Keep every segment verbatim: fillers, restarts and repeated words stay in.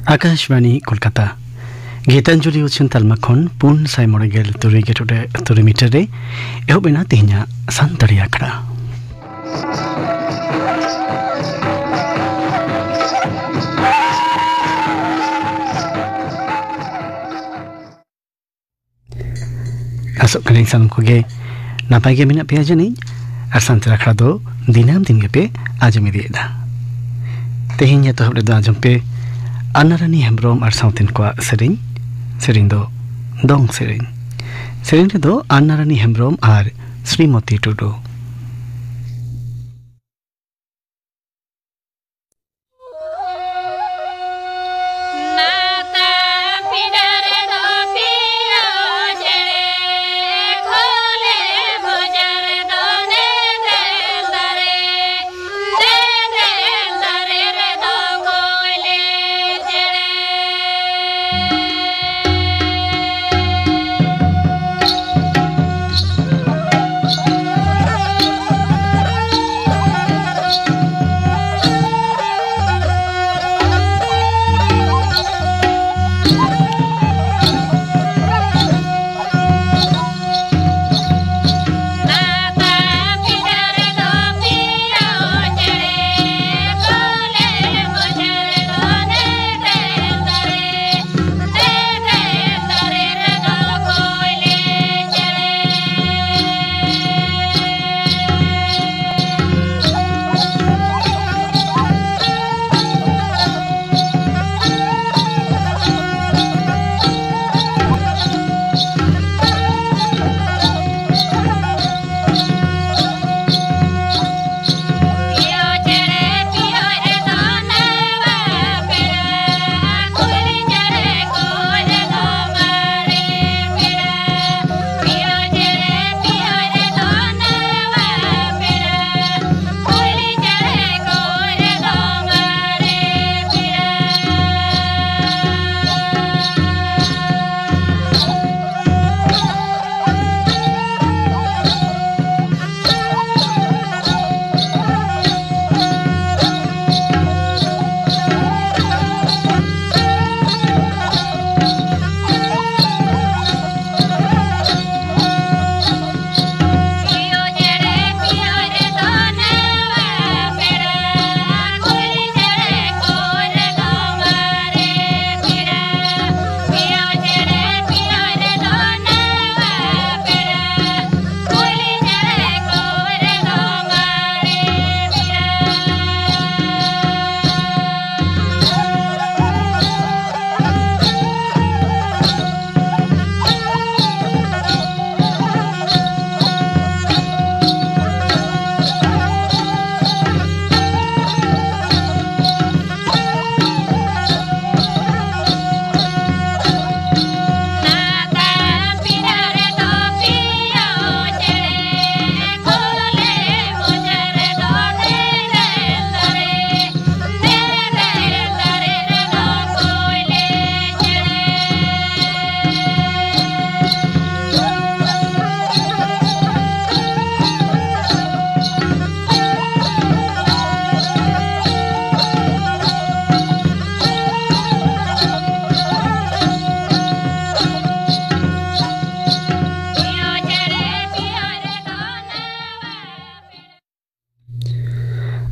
ᱟᱠᱟᱥᱵᱟᱬᱤ ᱠᱳᱞᱠᱟᱛᱟ᱾ ᱜᱤᱛᱟᱧᱡᱚᱞᱤ ᱩᱪᱷᱟᱹᱱ ᱛᱟᱞᱢᱟ ᱠᱷᱚᱱ ᱯᱩᱱ ᱥᱟᱭ ᱢᱚᱬᱮ ᱜᱮᱞ ᱛᱩᱨᱩᱭ ᱜᱮᱴ ᱨᱮ ᱛᱩᱨᱩᱭ ᱢᱤᱴᱟᱨ ᱨᱮ ᱮᱦᱚᱵ ᱮᱱᱟ ᱛᱮᱦᱮᱧᱟᱜ ᱥᱟᱱᱛᱟᱲᱤ ᱟᱠᱷᱲᱟ᱾ ᱟᱥᱚᱜ ᱠᱟᱹᱱᱟᱹᱧ ᱥᱟᱱᱟᱢ ᱠᱚᱜᱮ ᱱᱟᱯᱟᱭ ᱜᱮ ᱢᱮᱱᱟᱜ ᱯᱮᱭᱟ ᱡᱟᱹᱱᱤᱡ᱾ ᱟᱨ ᱥᱟᱱᱛᱟᱲ ᱟᱠᱷᱲᱟ ᱫᱚ ᱫᱤᱱᱟᱹᱢ ᱫᱤᱱ ᱜᱮᱯᱮ ᱟᱸᱡᱚᱢ ᱤᱫᱤᱭᱮᱫᱟ᱾ ᱛᱮᱦᱮᱧ ᱮᱛᱚᱦᱚᱵ ᱨᱮᱫᱚ ᱟᱸᱡᱚᱢ ᱯᱮ ᱟᱱᱱᱟᱨᱟᱱᱤ ᱦᱮᱢᱵᱨᱚᱢ ᱟᱨ ᱥᱟᱶᱛᱮᱱ ᱠᱚᱣᱟᱜ ᱥᱮᱨᱮᱧ᱾ ᱥᱮᱨᱮᱧ ᱫᱚ ᱫᱚᱝ ᱥᱮᱨᱮᱧ᱾ ᱥᱮᱨᱮᱧ ᱨᱮᱫᱚ ᱟᱱᱱᱟᱨᱟᱱᱤ ᱦᱮᱢᱵᱨᱚᱢ ᱟᱨ ᱥᱨᱤᱢᱚᱛᱤ ᱴᱩᱰᱩ᱾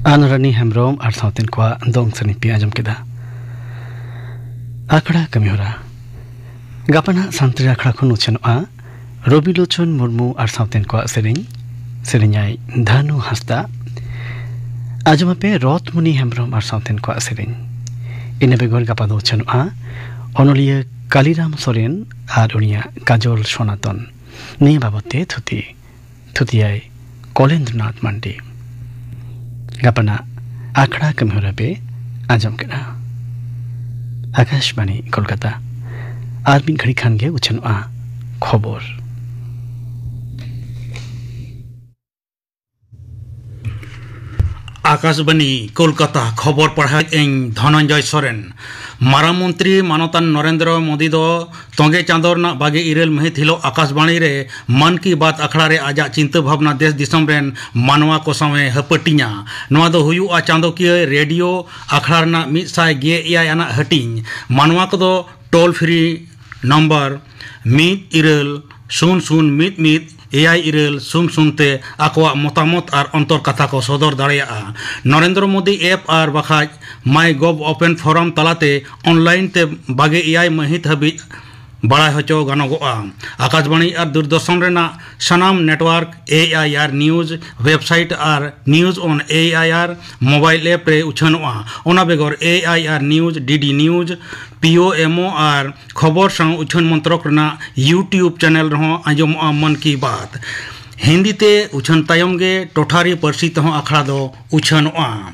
ᱟᱱᱨᱟᱱᱤ ᱦᱮᱢᱵᱨᱚᱢ ᱟᱨ ᱥᱟᱶᱛᱮᱱ ᱠᱚᱣᱟᱜ ᱫᱚᱝ ᱥᱮᱨᱮᱧ ᱯᱮ ᱟᱸᱡᱚᱢ ᱠᱮᱫᱟ᱾ ᱟᱠᱷᱲᱟ ᱠᱟᱹᱢᱤᱦᱚᱨᱟ᱾ ᱜᱟᱯᱟ ᱱᱟᱜ ᱥᱟᱱᱛᱟᱲᱤ ᱟᱠᱷᱲᱟ ᱠᱷᱚᱱ ᱩᱪᱷᱟᱹᱱᱚᱜᱼᱟ ᱨᱚᱵᱤᱞᱳᱪᱚᱱ ᱢᱩᱨᱢᱩ ᱟᱨ ᱥᱟᱶᱛᱮᱱ ᱠᱚᱣᱟᱜ ᱥᱮᱨᱮᱧ᱾ ᱥᱮᱨᱮᱧᱟᱭ ᱫᱷᱟᱱᱩ ᱦᱟᱸᱥᱫᱟ᱾ ᱟᱸᱡᱚᱢᱟᱯᱮ ᱨᱚᱛᱷᱢᱩᱱᱤ ᱦᱮᱢᱵᱨᱚᱢ ᱟᱨ ᱥᱟᱶᱛᱮᱱ ᱠᱚᱣᱟᱜ ᱥᱮᱨᱮᱧ᱾ ᱤᱱᱟᱹ ᱵᱮᱜᱚᱨ ᱜᱟᱯᱟ ᱫᱚ ᱩᱪᱷᱟᱹᱱᱚᱜᱼᱟ ᱚᱱᱚᱞᱤᱭᱟᱹ ᱠᱟᱞᱤᱨᱟᱢ ᱥᱚᱨᱮᱱ ᱟᱨ ᱩᱱᱤᱭᱟᱜ ᱠᱟᱡᱚᱞ ᱥᱚᱱᱟᱛᱚᱱ᱾ ᱱᱤᱭᱟᱹ ᱵᱟᱵᱚᱫ ᱛᱮ ᱛᱷᱩᱛᱤ᱾ ᱛᱷᱩᱛᱤᱭᱟᱭ ᱠᱚᱞᱮᱱᱫᱨᱚᱱᱟᱛᱷ ᱢᱟᱱᱰᱤ᱾ ᱜᱟᱯᱟᱱᱟᱜ ᱟᱠᱷᱲᱟ ᱠᱟᱹᱢᱤᱦᱚᱨᱟ ᱯᱮ ᱟᱸᱡᱚᱢ ᱠᱮᱫᱟ᱾ ᱟᱠᱟᱥᱵᱟᱬᱤ ᱠᱳᱞᱠᱟᱛᱟ᱾ ᱟᱨ ᱢᱤᱫ ᱜᱷᱟᱹᱲᱤ ᱠᱷᱟᱱ ᱜᱮ ᱩᱪᱷᱟᱹᱱᱚᱜᱼᱟ ᱠᱷᱚᱵᱚᱨ᱾ ᱟᱠᱟᱥᱵᱟᱬᱤ ᱠᱳᱞᱠᱟᱛᱟ, ᱠᱷᱚᱵᱚᱨ ᱯᱟᱲᱦᱟᱣᱮᱫ ᱟᱹᱧ ᱫᱷᱚᱱᱚᱱᱡᱚᱭ ᱥᱚᱨᱮᱱ᱾ ᱢᱟᱨᱟᱝ ᱢᱚᱱᱛᱨᱤ ᱢᱟᱱᱚᱛᱟᱱ ᱱᱚᱨᱮᱱᱫᱨᱚ ᱢᱳᱫᱤ ᱫᱚ ᱛᱚᱸᱜᱮ ᱪᱟᱸᱫᱚ ᱨᱮᱱᱟᱜ ᱵᱟᱜᱮ ᱤᱨᱟᱹᱞ ᱢᱟᱹᱦᱤᱛ ᱦᱤᱞᱳᱜ ᱟᱠᱟᱥᱵᱟᱬᱤ ᱨᱮ ᱢᱟᱱ ᱠᱤ ᱵᱟᱛ ᱟᱠᱷᱲᱟ ᱨᱮ ᱟᱡᱟᱜ ᱪᱤᱱᱛᱟᱹ ᱵᱷᱟᱵᱽᱱᱟ ᱫᱮᱥ ᱫᱤᱥᱚᱢ ᱨᱮᱱ ᱢᱟᱱᱣᱟ ᱠᱚ ᱥᱟᱶ ᱮ ᱦᱟᱹᱯᱟᱹᱴᱤᱧᱟ᱾ ᱱᱚᱣᱟ ᱫᱚ ᱦᱩᱭᱩᱜᱼᱟ ᱪᱟᱸᱫᱚᱠᱤᱭᱟᱹ ᱨᱮᱰᱤᱭᱳ ᱟᱠᱷᱲᱟ ᱨᱮᱱᱟᱜ ᱢᱤᱫ ᱥᱟᱭ ᱜᱮᱞ ᱮᱭᱟᱭ ᱟᱱᱟᱜ ᱦᱟᱹᱴᱤᱧ᱾ ᱢᱟᱱᱣᱟ ᱠᱚᱫᱚ ᱴᱳᱞ ᱯᱷᱨᱤ ᱱᱚᱢᱵᱚᱨ ᱢᱤᱫ ᱤᱨᱟᱹᱞ ᱥᱩᱱ ᱥᱩᱱ ᱢᱤᱫ ᱢᱤᱫ ᱮᱭᱟᱭ ᱤᱨᱟᱹᱞ ᱥᱩᱱ ᱥᱩᱱ ᱛᱮ ᱟᱠᱚᱣᱟᱜ ᱢᱚᱛᱟᱢᱚᱛ ᱟᱨ ᱚᱱᱛᱚᱨ ᱠᱟᱛᱷᱟ ᱠᱚ ᱥᱚᱫᱚᱨ ᱫᱟᱲᱮᱭᱟᱜᱼᱟ᱾ ᱱᱚᱨᱮᱱᱫᱨᱚ ᱢᱳᱫᱤ ᱮᱯ ᱟᱨ ᱵᱟᱠᱷᱟᱡ ᱢᱟᱭ ᱜᱚᱵᱷ ᱳᱯᱮᱱ ᱯᱷᱳᱨᱟᱢ ᱛᱟᱞᱟᱛᱮ ᱚᱱᱞᱟᱭᱤᱱ ᱛᱮ ᱵᱟᱜᱮ ᱮᱭᱟᱭ ᱢᱟᱹᱦᱤᱛ ᱦᱟᱹᱵᱤᱡ ᱵᱟᱲᱟᱭ ᱦᱚᱪᱚ ᱜᱟᱱᱚᱜᱚᱜᱼᱟ᱾ ᱟᱠᱟᱥᱵᱟᱬᱤ ᱟᱨ ᱫᱩᱨᱫᱚᱨᱥᱚᱱ ᱨᱮᱱᱟᱜ ᱥᱟᱱᱟᱢ ᱱᱮᱴᱣᱟᱨᱠ, ᱮ ᱟᱭ ᱟᱨ ᱱᱤᱭᱩᱡᱽ ᱣᱮᱵᱥᱟᱭᱤᱴ ᱟᱨ ᱱᱤᱭᱩᱡᱽ ᱚᱱ ᱮ ᱟᱭ ᱟᱨ ᱢᱳᱵᱟᱭᱤᱞ ᱮᱯ ᱨᱮ ᱩᱪᱷᱟᱹᱱᱚᱜᱼᱟ᱾ ᱚᱱᱟ ᱵᱮᱜᱚᱨ ᱮ ᱟᱭ ᱟᱨ ᱱᱤᱭᱩᱡᱽ, ᱰᱤ ᱰᱤ ᱱᱤᱭᱩᱡᱽ, ᱯᱤ ᱳ ᱮᱢ ᱳ ᱟᱨ ᱠᱷᱚᱵᱚᱨ ᱥᱟᱶ ᱩᱪᱷᱟᱹᱱ ᱢᱚᱱᱛᱨᱚᱠ ᱨᱮᱱᱟᱜ YouTube ᱪᱮᱱᱮᱞ ᱨᱮᱦᱚᱸ ᱟᱸᱡᱚᱢᱚᱜᱼᱟ ᱢᱚᱱ ᱠᱤ ᱵᱟᱛ᱾ ᱦᱤᱱᱫᱤ ᱛᱮ ᱩᱪᱷᱟᱹᱱ ᱛᱟᱭᱚᱢ ᱜᱮ ᱴᱚᱴᱷᱟᱨᱤ ᱯᱟᱹᱨᱥᱤ ᱛᱮᱦᱚᱸ ᱟᱠᱷᱲᱟ ᱫᱚ ᱩᱪᱷᱟᱹᱱᱚᱜᱼᱟ᱾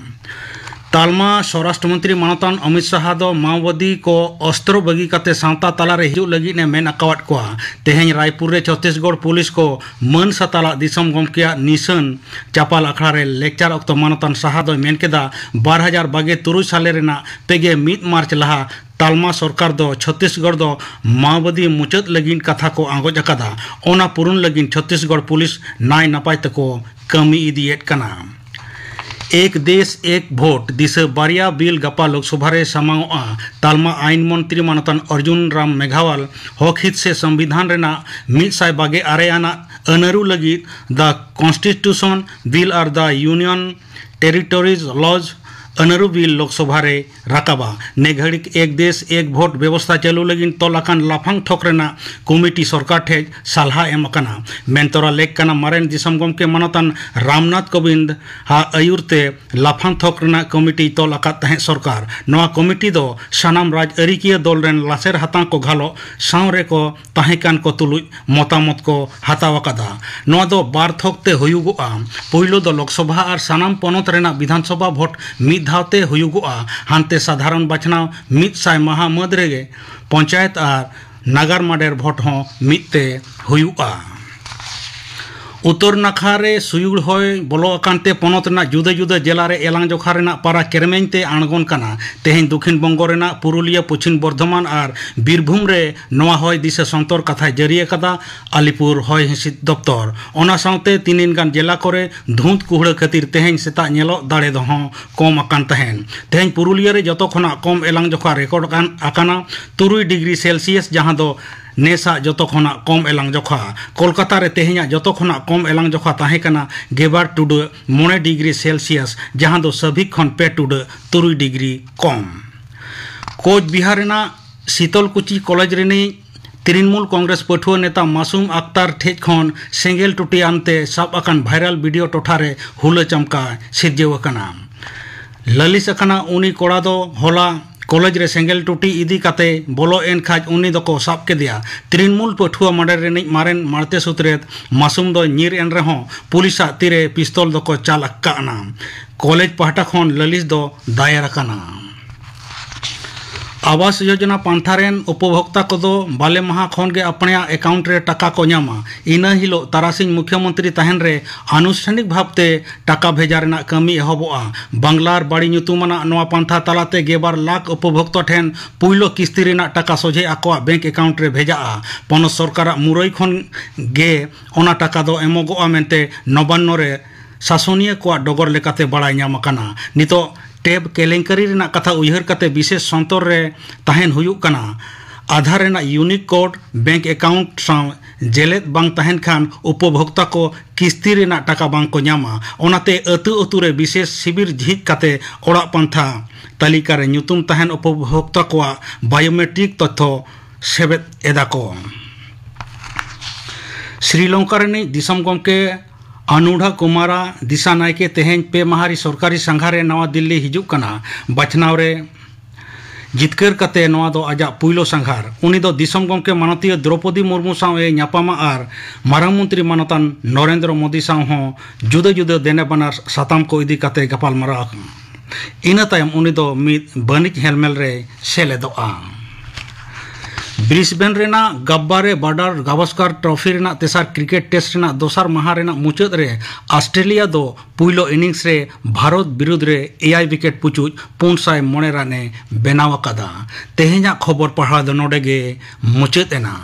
ᱛᱟᱞᱢᱟ ᱥᱚᱨᱟᱥᱴᱨᱚ ᱢᱚᱱᱛᱨᱤ ᱢᱟᱱᱚᱛᱟᱱ ᱚᱢᱤᱛ ᱥᱟᱦᱟ ᱫᱚ ᱢᱟᱣᱵᱟᱫᱤ ᱠᱚ ᱚᱥᱛᱨᱚ ᱵᱟᱹᱜᱤ ᱠᱟᱛᱮ ᱥᱟᱶᱛᱟ ᱛᱟᱞᱟᱨᱮ ᱦᱤᱡᱩᱜ ᱞᱟᱹᱜᱤᱫ ᱮ ᱢᱮᱱ ᱟᱠᱟᱣᱟᱫ ᱠᱚᱣᱟ᱾ ᱛᱮᱦᱮᱧ ᱨᱟᱭᱯᱩᱨ ᱨᱮ ᱪᱷᱚᱛᱤᱥᱜᱚᱲ ᱯᱩᱞᱤᱥ ᱠᱚ ᱢᱟᱹᱱ ᱥᱟᱛᱟᱞᱟᱜ ᱫᱤᱥᱚᱢ ᱜᱚᱢᱠᱮᱭᱟᱜ ᱱᱤᱥᱟᱹᱱ ᱪᱟᱯᱟᱞ ᱟᱠᱷᱲᱟ ᱨᱮ ᱞᱮᱠᱪᱟᱨ ᱚᱠᱛᱚ ᱢᱟᱱᱚᱛᱟᱱ ᱥᱟᱦᱟ ᱫᱚᱭ ᱢᱮᱱ ᱠᱮᱫᱟ, ᱵᱟᱨ ᱦᱟᱡᱟᱨ ᱵᱟᱜᱮ ᱛᱩᱨᱩᱭ ᱥᱟᱞᱮ ᱨᱮᱱᱟᱜ ᱯᱮᱜᱮ ᱢᱤᱫ ᱢᱟᱨᱪ ᱞᱟᱦᱟ ᱛᱟᱞᱢᱟ ᱥᱚᱨᱠᱟᱨ ᱫᱚ ᱪᱷᱚᱛᱤᱥᱜᱚᱲ ᱫᱚ ᱢᱟᱣᱵᱟᱫᱤ ᱢᱩᱪᱟᱹᱫ ᱞᱟᱹᱜᱤᱫ ᱠᱟᱛᱷᱟ ᱠᱚ ᱟᱸᱜᱚᱪ ᱟᱠᱟᱫᱟ᱾ ᱚᱱᱟ ᱯᱩᱨᱩᱱ ᱞᱟᱹᱜᱤᱫ ᱪᱷᱚᱛᱤᱥᱜᱚᱲ ᱯᱩᱞᱤᱥ ᱱᱟᱭ ᱱᱟᱯᱟᱭ ᱛᱮᱠᱚ ᱠᱟᱹᱢᱤ ᱤᱫᱤᱭᱮᱫ ᱠᱟᱱᱟ᱾ ᱮᱠ ᱫᱮᱥ ᱮᱠ ᱵᱷᱳᱴ ᱫᱤᱥᱟᱹ ᱵᱟᱨᱭᱟ ᱵᱤᱞ ᱜᱟᱯᱟ ᱞᱳᱠᱥᱚᱵᱷᱟ ᱨᱮ ᱥᱟᱢᱟᱝᱚᱜᱼᱟ᱾ ᱛᱟᱞᱢᱟ ᱟᱭᱤᱱ ᱢᱚᱱᱛᱨᱤ ᱢᱟᱱᱚᱛᱟᱱ ᱚᱨᱡᱩᱱ ᱨᱟᱢ ᱢᱮᱜᱷᱟᱣᱟᱞ ᱦᱚᱠ ᱦᱤᱛ ᱥᱮ ᱥᱚᱝᱵᱤᱫᱷᱟᱱ ᱨᱮᱱᱟᱜ ᱢᱤᱫ ᱥᱟᱭ ᱵᱟᱜᱮ ᱟᱨᱮ ᱟᱱᱟᱜ ᱟᱹᱱᱟᱹᱨᱩ ᱞᱟᱹᱜᱤᱫ The Constitution Bill ᱟᱨ The Union Territories Laws ᱟᱹᱱᱟᱹᱨᱩ ᱵᱤᱞ ᱞᱳᱠᱥᱚᱵᱷᱟ ᱨᱮ ᱨᱟᱠᱟᱵᱟ᱾ ᱱᱮ ᱜᱷᱟᱹᱲᱤᱠ ᱮᱠ ᱫᱮᱥ ᱮᱠ ᱵᱷᱳᱴ ᱵᱮᱵᱚᱥᱛᱷᱟ ᱪᱟᱹᱞᱩ ᱞᱟᱹᱜᱤᱫ ᱛᱚᱞ ᱟᱠᱟᱱ ᱞᱟᱯᱷᱟᱝ ᱛᱷᱚᱠ ᱨᱮᱱᱟᱜ ᱠᱚᱢᱤᱴᱤ ᱥᱚᱨᱠᱟᱨ ᱴᱷᱮᱱ ᱥᱟᱞᱦᱟ ᱮᱢ ᱟᱠᱟᱱᱟ᱾ ᱢᱮᱱᱛᱚᱨᱟ ᱞᱮᱠ ᱠᱟᱱᱟ ᱢᱟᱨᱮᱱ ᱫᱤᱥᱚᱢ ᱜᱚᱢᱠᱮ ᱢᱟᱱᱚᱛᱟᱱ ᱨᱟᱢᱱᱟᱛᱷ ᱠᱳᱵᱤᱱᱫᱽ ᱟᱜ ᱟᱹᱭᱩᱨ ᱛᱮ ᱞᱟᱯᱷᱟᱝ ᱛᱷᱚᱠ ᱨᱮᱱᱟᱜ ᱠᱚᱢᱤᱴᱤᱭ ᱛᱚᱞ ᱟᱠᱟᱫ ᱛᱟᱦᱮᱸᱫ ᱥᱚᱨᱠᱟᱨ᱾ ᱱᱚᱣᱟ ᱠᱚᱢᱤᱴᱤ ᱫᱚ ᱥᱟᱱᱟᱢ ᱨᱟᱡᱽ ᱟᱹᱨᱤᱠᱤᱭᱟᱹ ᱫᱚᱞ ᱨᱮᱱ ᱞᱟᱥᱮᱨ ᱦᱟᱛᱟᱝ ᱠᱚ ᱜᱷᱟᱞᱚᱜ ᱥᱟᱶ ᱨᱮᱠᱚ ᱛᱟᱦᱮᱸ ᱠᱟᱱ ᱠᱚ ᱛᱩᱞᱩᱡ ᱢᱚᱛᱟᱢᱚᱛ ᱠᱚ ᱦᱟᱛᱟᱣ ᱟᱠᱟᱫᱟ᱾ ᱱᱚᱣᱟ ᱫᱚ ᱵᱟᱨ ᱛᱷᱚᱠ ᱛᱮ ᱦᱩᱭᱩᱜᱚᱜᱼᱟ᱾ ᱯᱳᱭᱞᱳ ᱫᱚ ᱞᱳᱠᱥᱚᱵᱷᱟ ᱟᱨ ᱥᱟᱱᱟᱢ ᱯᱚᱱᱚᱛ ᱨᱮᱱᱟᱜ ᱵᱤᱫᱷᱟᱱ ᱥᱚᱵᱷᱟ ᱵᱷᱳᱴ ᱢᱤᱫ ᱫᱷᱟᱣ ᱛᱮ ᱦᱩᱭᱩᱜᱚᱜᱼᱟ᱾ ᱦᱟᱱᱛᱮ ᱥᱟᱫᱷᱟᱨᱚᱱ ᱵᱟᱪᱷᱱᱟᱣ ᱢᱤᱫ ᱥᱟᱭ ᱢᱟᱦᱟ ᱢᱟᱹᱫᱽ ᱨᱮᱜᱮ ᱯᱚᱧᱪᱟᱭᱮᱛ ᱟᱨ ᱱᱟᱜᱟᱨ ᱢᱟᱰᱮᱨ ᱵᱷᱳᱴ ᱦᱚᱸ ᱢᱤᱫ ᱛᱮ ᱦᱩᱭᱩᱜᱼᱟ᱾ ᱩᱛᱛᱚᱨ ᱱᱟᱠᱷᱟ ᱨᱮ ᱥᱩᱭᱩᱲ ᱦᱚᱭ ᱵᱚᱞᱚ ᱟᱠᱟᱱ ᱛᱮ ᱯᱚᱱᱚᱛ ᱨᱮᱱᱟᱜ ᱡᱩᱫᱟᱹ ᱡᱩᱫᱟᱹ ᱡᱮᱞᱟ ᱨᱮ ᱮᱞᱟᱝ ᱡᱚᱠᱷᱟ ᱨᱮᱱᱟᱜ ᱯᱟᱨᱟ ᱠᱮᱨᱢᱮᱧ ᱛᱮ ᱟᱬᱜᱚᱱ ᱠᱟᱱᱟ᱾ ᱛᱮᱦᱮᱧ ᱫᱚᱠᱷᱤᱱ ᱵᱚᱝᱜᱚ ᱨᱮᱱᱟᱜ ᱯᱩᱨᱩᱞᱤᱭᱟᱹ, ᱯᱚᱪᱷᱤᱢ ᱵᱚᱨᱫᱷᱚᱢᱟᱱ ᱟᱨ ᱵᱤᱨᱵᱷᱩᱢ ᱨᱮ ᱱᱚᱣᱟ ᱦᱚᱭ ᱫᱤᱥᱟᱹ ᱥᱚᱱᱛᱚᱨ ᱠᱟᱛᱷᱟᱭ ᱡᱟᱹᱨᱤ ᱟᱠᱟᱫᱟ ᱟᱞᱤᱯᱩᱨ ᱦᱚᱭ ᱦᱤᱸᱥᱤᱫ ᱫᱚᱯᱛᱚᱨ᱾ ᱚᱱᱟ ᱥᱟᱶᱛᱮ ᱛᱤᱱᱤᱱ ᱜᱟᱱ ᱡᱮᱞᱟ ᱠᱚᱨᱮ ᱫᱷᱩᱸᱛ ᱠᱩᱦᱲᱟᱹ ᱠᱷᱟᱹᱛᱤᱨ ᱛᱮᱦᱮᱧ ᱥᱮᱛᱟᱜ ᱧᱮᱞᱚᱜ ᱫᱟᱲᱮ ᱫᱚᱦᱚᱸ ᱠᱚᱢ ᱟᱠᱟᱱ ᱛᱟᱦᱮᱸᱱ᱾ ᱛᱮᱦᱮᱧ ᱯᱩᱨᱩᱞᱤᱭᱟᱹ ᱨᱮ ᱡᱚᱛᱚ ᱠᱷᱚᱱᱟᱜ ᱠᱚᱢ ᱮᱞᱟᱝ ᱡᱚᱠᱷᱟ ᱨᱮᱠᱚᱨᱰ ᱟᱠᱟᱱ, ᱟᱠᱟᱱᱟ ᱛᱩᱨᱩᱭ ᱰᱤᱜᱽᱨᱤ ᱥᱮᱞᱥᱤᱭᱟᱥ, ᱡᱟᱦᱟᱸ ᱫᱚ ᱱᱮᱥᱟᱜ ᱡᱚᱛᱚ ᱠᱷᱚᱱᱟᱜ ᱠᱚᱢ ᱮᱞᱟᱝ ᱡᱚᱠᱷᱟ᱾ ᱠᱳᱞᱠᱟᱛᱟ ᱨᱮ ᱛᱮᱦᱮᱧᱟᱜ ᱡᱚᱛᱚ ᱠᱷᱚᱱᱟᱜ ᱠᱚᱢ ᱮᱞᱟᱝ ᱡᱚᱠᱷᱟ ᱛᱟᱦᱮᱸ ᱠᱟᱱᱟ ᱜᱮᱵᱟᱨ ᱴᱩᱰᱟᱹᱜ ᱢᱚᱬᱮ ᱰᱤᱜᱽᱨᱤ ᱥᱮᱞᱥᱤᱭᱟᱥ, ᱡᱟᱦᱟᱸ ᱫᱚ ᱥᱟᱹᱵᱷᱤᱠ ᱠᱷᱚᱱ ᱯᱮ ᱴᱩᱰᱟᱹᱜ ᱛᱩᱨᱩᱭ ᱰᱤᱜᱽᱨᱤ ᱠᱚᱢ᱾ ᱠᱳᱪ ᱵᱤᱦᱟᱨ ᱨᱮᱱᱟᱜ ᱥᱤᱛᱚᱞᱠᱩᱪᱤ ᱠᱚᱞᱮᱡᱽ ᱨᱤᱱᱤᱡ ᱛᱨᱤᱱᱢᱩᱞ ᱠᱚᱝᱜᱨᱮᱥ ᱯᱟᱹᱴᱷᱩᱣᱟᱹ ᱱᱮᱛᱟ ᱢᱟᱥᱩᱢ ᱟᱠᱛᱟᱨ ᱴᱷᱮᱡ ᱠᱷᱚᱱ ᱥᱮᱸᱜᱮᱞ ᱴᱩᱴᱤ ᱟᱱᱛᱮ ᱥᱟᱵ ᱟᱠᱟᱱ ᱵᱷᱟᱭᱨᱟᱞ ᱵᱷᱤᱰᱤᱭᱳ ᱴᱚᱴᱷᱟ ᱨᱮ ᱦᱩᱞᱟᱹ ᱪᱟᱢᱠᱟ ᱥᱤᱨᱡᱟᱹᱣ ᱟᱠᱟᱱᱟ᱾ ᱞᱟᱹᱞᱤᱥ ᱟᱠᱟᱱᱟ ᱩᱱᱤ ᱠᱚᱲᱟ ᱫᱚ ᱦᱚᱞᱟ ᱠᱚᱞᱮᱡᱽ ᱨᱮ ᱥᱮᱸᱜᱮᱞ ᱴᱩᱴᱤ ᱤᱫᱤ ᱠᱟᱛᱮ ᱵᱚᱞᱚ ᱮᱱ ᱠᱷᱟᱡ ᱩᱱᱤ ᱫᱚᱠᱚ ᱥᱟᱵ ᱠᱮᱫᱮᱭᱟ᱾ ᱛᱨᱤᱱᱢᱩᱞ ᱯᱟᱹᱴᱷᱩᱣᱟᱹ ᱢᱟᱰᱮᱨ ᱨᱤᱱᱤᱡ ᱢᱟᱨᱮᱱ ᱢᱟᱲᱛᱮ ᱥᱩᱛᱨᱮᱛ ᱢᱟᱥᱩᱢ ᱫᱚᱭ ᱧᱤᱨ ᱮᱱ ᱨᱮᱦᱚᱸ ᱯᱩᱞᱤᱥᱟᱜ ᱛᱤᱨᱮ ᱯᱤᱥᱛᱚᱞ ᱫᱚᱠᱚ ᱪᱟᱞ ᱟᱠᱟᱫᱼᱟ᱾ ᱠᱚᱞᱮᱡᱽ ᱯᱟᱦᱴᱟ ᱠᱷᱚᱱ ᱞᱟᱹᱞᱤᱥ ᱫᱚ ᱫᱟᱭᱮᱨ ᱟᱠᱟᱱᱟ᱾ ᱟᱵᱟᱥ ᱭᱳᱡᱚᱱᱟ ᱯᱟᱱᱛᱷᱟ ᱨᱮᱱ ᱩᱯᱚᱵᱷᱳᱠᱛᱟ ᱠᱚᱫᱚ ᱵᱟᱞᱮ ᱢᱟᱦᱟ ᱠᱷᱚᱱ ᱜᱮ ᱟᱯᱱᱮᱭᱟᱜ ᱮᱠᱟᱣᱩᱱᱴ ᱨᱮ ᱴᱟᱠᱟ ᱠᱚ ᱧᱟᱢᱟ᱾ ᱤᱱᱟᱹ ᱦᱤᱞᱳᱜ ᱛᱟᱨᱟᱥᱤᱧ ᱢᱩᱠᱷᱭᱚᱢᱚᱱᱛᱨᱤ ᱛᱟᱦᱮᱱ ᱨᱮ ᱟᱱᱩᱥᱴᱷᱟᱱᱤᱠ ᱵᱷᱟᱵᱽᱛᱮ ᱴᱟᱠᱟ ᱵᱷᱮᱡᱟ ᱨᱮᱱᱟᱜ ᱠᱟᱹᱢᱤ ᱮᱦᱚᱵᱚᱜᱼᱟ᱾ ᱵᱟᱝᱞᱟᱨ ᱵᱟᱲᱤ ᱧᱩᱛᱩᱢᱟᱱᱟᱜ ᱱᱚᱣᱟ ᱯᱟᱱᱛᱷᱟ ᱛᱟᱞᱟᱛᱮ ᱜᱮᱞᱵᱟᱨ ᱞᱟᱠᱷ ᱩᱯᱚᱵᱷᱳᱠᱛᱟ ᱴᱷᱮᱱ ᱯᱩᱭᱞᱩ ᱠᱤᱥᱛᱤ ᱨᱮᱱᱟᱜ ᱴᱟᱠᱟ ᱥᱚᱡᱷᱮ ᱟᱠᱚᱣᱟᱜ ᱵᱮᱝᱠ ᱮᱠᱟᱣᱩᱱᱴ ᱨᱮ ᱵᱷᱮᱡᱟᱜᱼᱟ᱾ ᱯᱚᱱᱚᱛ ᱥᱚᱨᱠᱟᱨᱟᱜ ᱢᱩᱨᱟᱹᱭ ᱠᱷᱚᱱ ᱜᱮ ᱚᱱᱟ ᱴᱟᱠᱟ ᱫᱚ ᱮᱢᱚᱜᱚᱜᱼᱟ ᱢᱮᱱᱛᱮ ᱱᱚᱵᱟᱱᱱᱚ ᱨᱮ ᱥᱟᱥᱚᱱᱤᱭᱟᱹ ᱠᱚᱣᱟᱜ ᱰᱚᱜᱚᱨ ᱞᱮᱠᱟᱛᱮ ᱵᱟᱲᱟᱭ ᱧᱟᱢ ᱟᱠᱟᱱᱟ᱾ ᱱᱤᱛᱚᱜ ᱴᱮᱵ ᱠᱮᱞᱮᱝᱠᱟᱨᱤ ᱨᱮᱱᱟᱜ ᱠᱟᱛᱷᱟ ᱩᱭᱦᱟᱹᱨ ᱠᱟᱛᱮ ᱵᱤᱥᱮᱥ ᱥᱚᱱᱛᱚᱨ ᱨᱮ ᱛᱟᱦᱮᱱ ᱦᱩᱭᱩᱜ ᱠᱟᱱᱟ᱾ ᱟᱫᱷᱟᱨ ᱨᱮᱱᱟᱜ ᱤᱭᱩᱱᱤᱠ ᱠᱳᱰ ᱵᱮᱝᱠ ᱮᱠᱟᱣᱩᱱᱴ ᱥᱟᱶ ᱡᱮᱞᱮᱫ ᱵᱟᱝ ᱛᱟᱦᱮᱱ ᱠᱷᱟᱱ ᱩᱯᱚᱵᱷᱳᱠᱛᱟ ᱠᱚ ᱠᱤᱥᱛᱤ ᱨᱮᱱᱟᱜ ᱴᱟᱠᱟ ᱵᱟᱝ ᱠᱚ ᱧᱟᱢᱟ᱾ ᱚᱱᱟᱛᱮ ᱟᱹᱛᱩ ᱟᱹᱛᱩ ᱨᱮ ᱵᱤᱥᱮᱥ ᱥᱤᱵᱤᱨ ᱡᱷᱤᱡ ᱠᱟᱛᱮ ᱚᱲᱟᱜ ᱯᱟᱱᱛᱷᱟ ᱛᱟᱹᱞᱤᱠᱟ ᱨᱮ ᱧᱩᱛᱩᱢ ᱛᱟᱦᱮᱱ ᱩᱯᱚᱵᱷᱳᱠᱛᱟ ᱠᱚᱣᱟᱜ ᱵᱟᱭᱳᱢᱮᱴᱨᱤᱠ ᱛᱚᱛᱛᱷᱚ ᱥᱮᱵᱮᱫ ᱮᱫᱟ ᱠᱚ᱾ ᱥᱨᱤᱞᱚᱝᱠᱟ ᱨᱤᱱᱤᱡ ᱫᱤᱥᱚᱢ ᱜᱚᱢᱠᱮ ᱟᱱᱩᱰᱷᱟ ᱠᱩᱢᱟᱨᱟ ᱫᱤᱥᱟ ᱱᱟᱭᱠᱮ ᱛᱮᱦᱮᱧ ᱯᱮ ᱢᱟᱦᱟᱨᱤ ᱥᱚᱨᱠᱟᱨᱤ ᱥᱟᱸᱜᱷᱟᱨ ᱨᱮ ᱱᱟᱣᱟ ᱫᱤᱞᱞᱤ ᱦᱤᱡᱩᱜ ᱠᱟᱱᱟ᱾ ᱵᱟᱪᱷᱱᱟᱣ ᱨᱮ ᱡᱤᱛᱠᱟᱹᱨ ᱠᱟᱛᱮ ᱱᱚᱣᱟ ᱫᱚ ᱟᱡᱟᱜ ᱯᱩᱭᱞᱩ ᱥᱟᱸᱜᱷᱟᱨ᱾ ᱩᱱᱤ ᱫᱚ ᱫᱤᱥᱚᱢ ᱜᱚᱢᱠᱮ ᱢᱟᱱᱚᱛᱤᱭᱟᱹ ᱫᱨᱚᱯᱚᱫᱤ ᱢᱩᱨᱢᱩ ᱥᱟᱶ ᱮ ᱧᱟᱯᱟᱢᱟ ᱟᱨ ᱢᱟᱨᱟᱝ ᱢᱚᱱᱛᱨᱤ ᱢᱟᱱᱚᱛᱟᱱ ᱱᱚᱨᱮᱱᱫᱨᱚ ᱢᱳᱫᱤ ᱥᱟᱶ ᱦᱚᱸ ᱡᱩᱫᱟᱹ ᱡᱩᱫᱟᱹ ᱫᱮᱱᱮ ᱵᱟᱱᱟᱨ ᱥᱟᱛᱟᱢ ᱠᱚ ᱤᱫᱤ ᱠᱟᱛᱮ ᱜᱟᱯᱟᱞᱢᱟᱨᱟᱣ ᱟᱠᱟᱱᱟ᱾ ᱤᱱᱟᱹ ᱛᱟᱭᱚᱢ ᱩᱱᱤ ᱫᱚ ᱢᱤᱫ ᱵᱟᱹᱱᱤᱡᱽ ᱦᱮᱞᱢᱮᱞ ᱨᱮᱭ ᱥᱮᱞᱮᱫᱚᱜᱼᱟ᱾ ᱵᱨᱤᱥᱵᱮᱱ ᱨᱮᱱᱟᱜ ᱜᱟᱵᱵᱟᱨᱮ ᱵᱟᱨᱰᱟᱨ ᱜᱟᱣᱟᱥᱠᱟᱨ ᱴᱨᱚᱯᱷᱤ ᱨᱮᱱᱟᱜ ᱛᱮᱥᱟᱨ ᱠᱨᱤᱠᱮᱴ ᱴᱮᱥᱴ ᱨᱮᱱᱟᱜ ᱫᱚᱥᱟᱨ ᱢᱟᱦᱟ ᱨᱮᱱᱟᱜ ᱢᱩᱪᱟᱹᱫ ᱨᱮ ᱚᱥᱴᱨᱮᱞᱤᱭᱟ ᱫᱚ ᱯᱩᱭᱞᱩ ᱤᱱᱤᱝᱥ ᱨᱮ ᱵᱷᱟᱨᱚᱛ ᱵᱤᱨᱩᱫᱽ ᱨᱮ ᱮᱭᱟᱭ ᱣᱤᱠᱮᱴ ᱯᱩᱪᱩᱡ ᱯᱩᱱ ᱥᱟᱭ ᱢᱚᱬᱮ ᱨᱟᱱ ᱮ ᱵᱮᱱᱟᱣ ᱟᱠᱟᱫᱟ᱾ ᱛᱮᱦᱮᱧᱟᱜ ᱠᱷᱚᱵᱚᱨ ᱯᱟᱲᱦᱟᱣ ᱫᱚ ᱱᱚᱰᱮ ᱜᱮ ᱢᱩᱪᱟᱹᱫ ᱮᱱᱟ᱾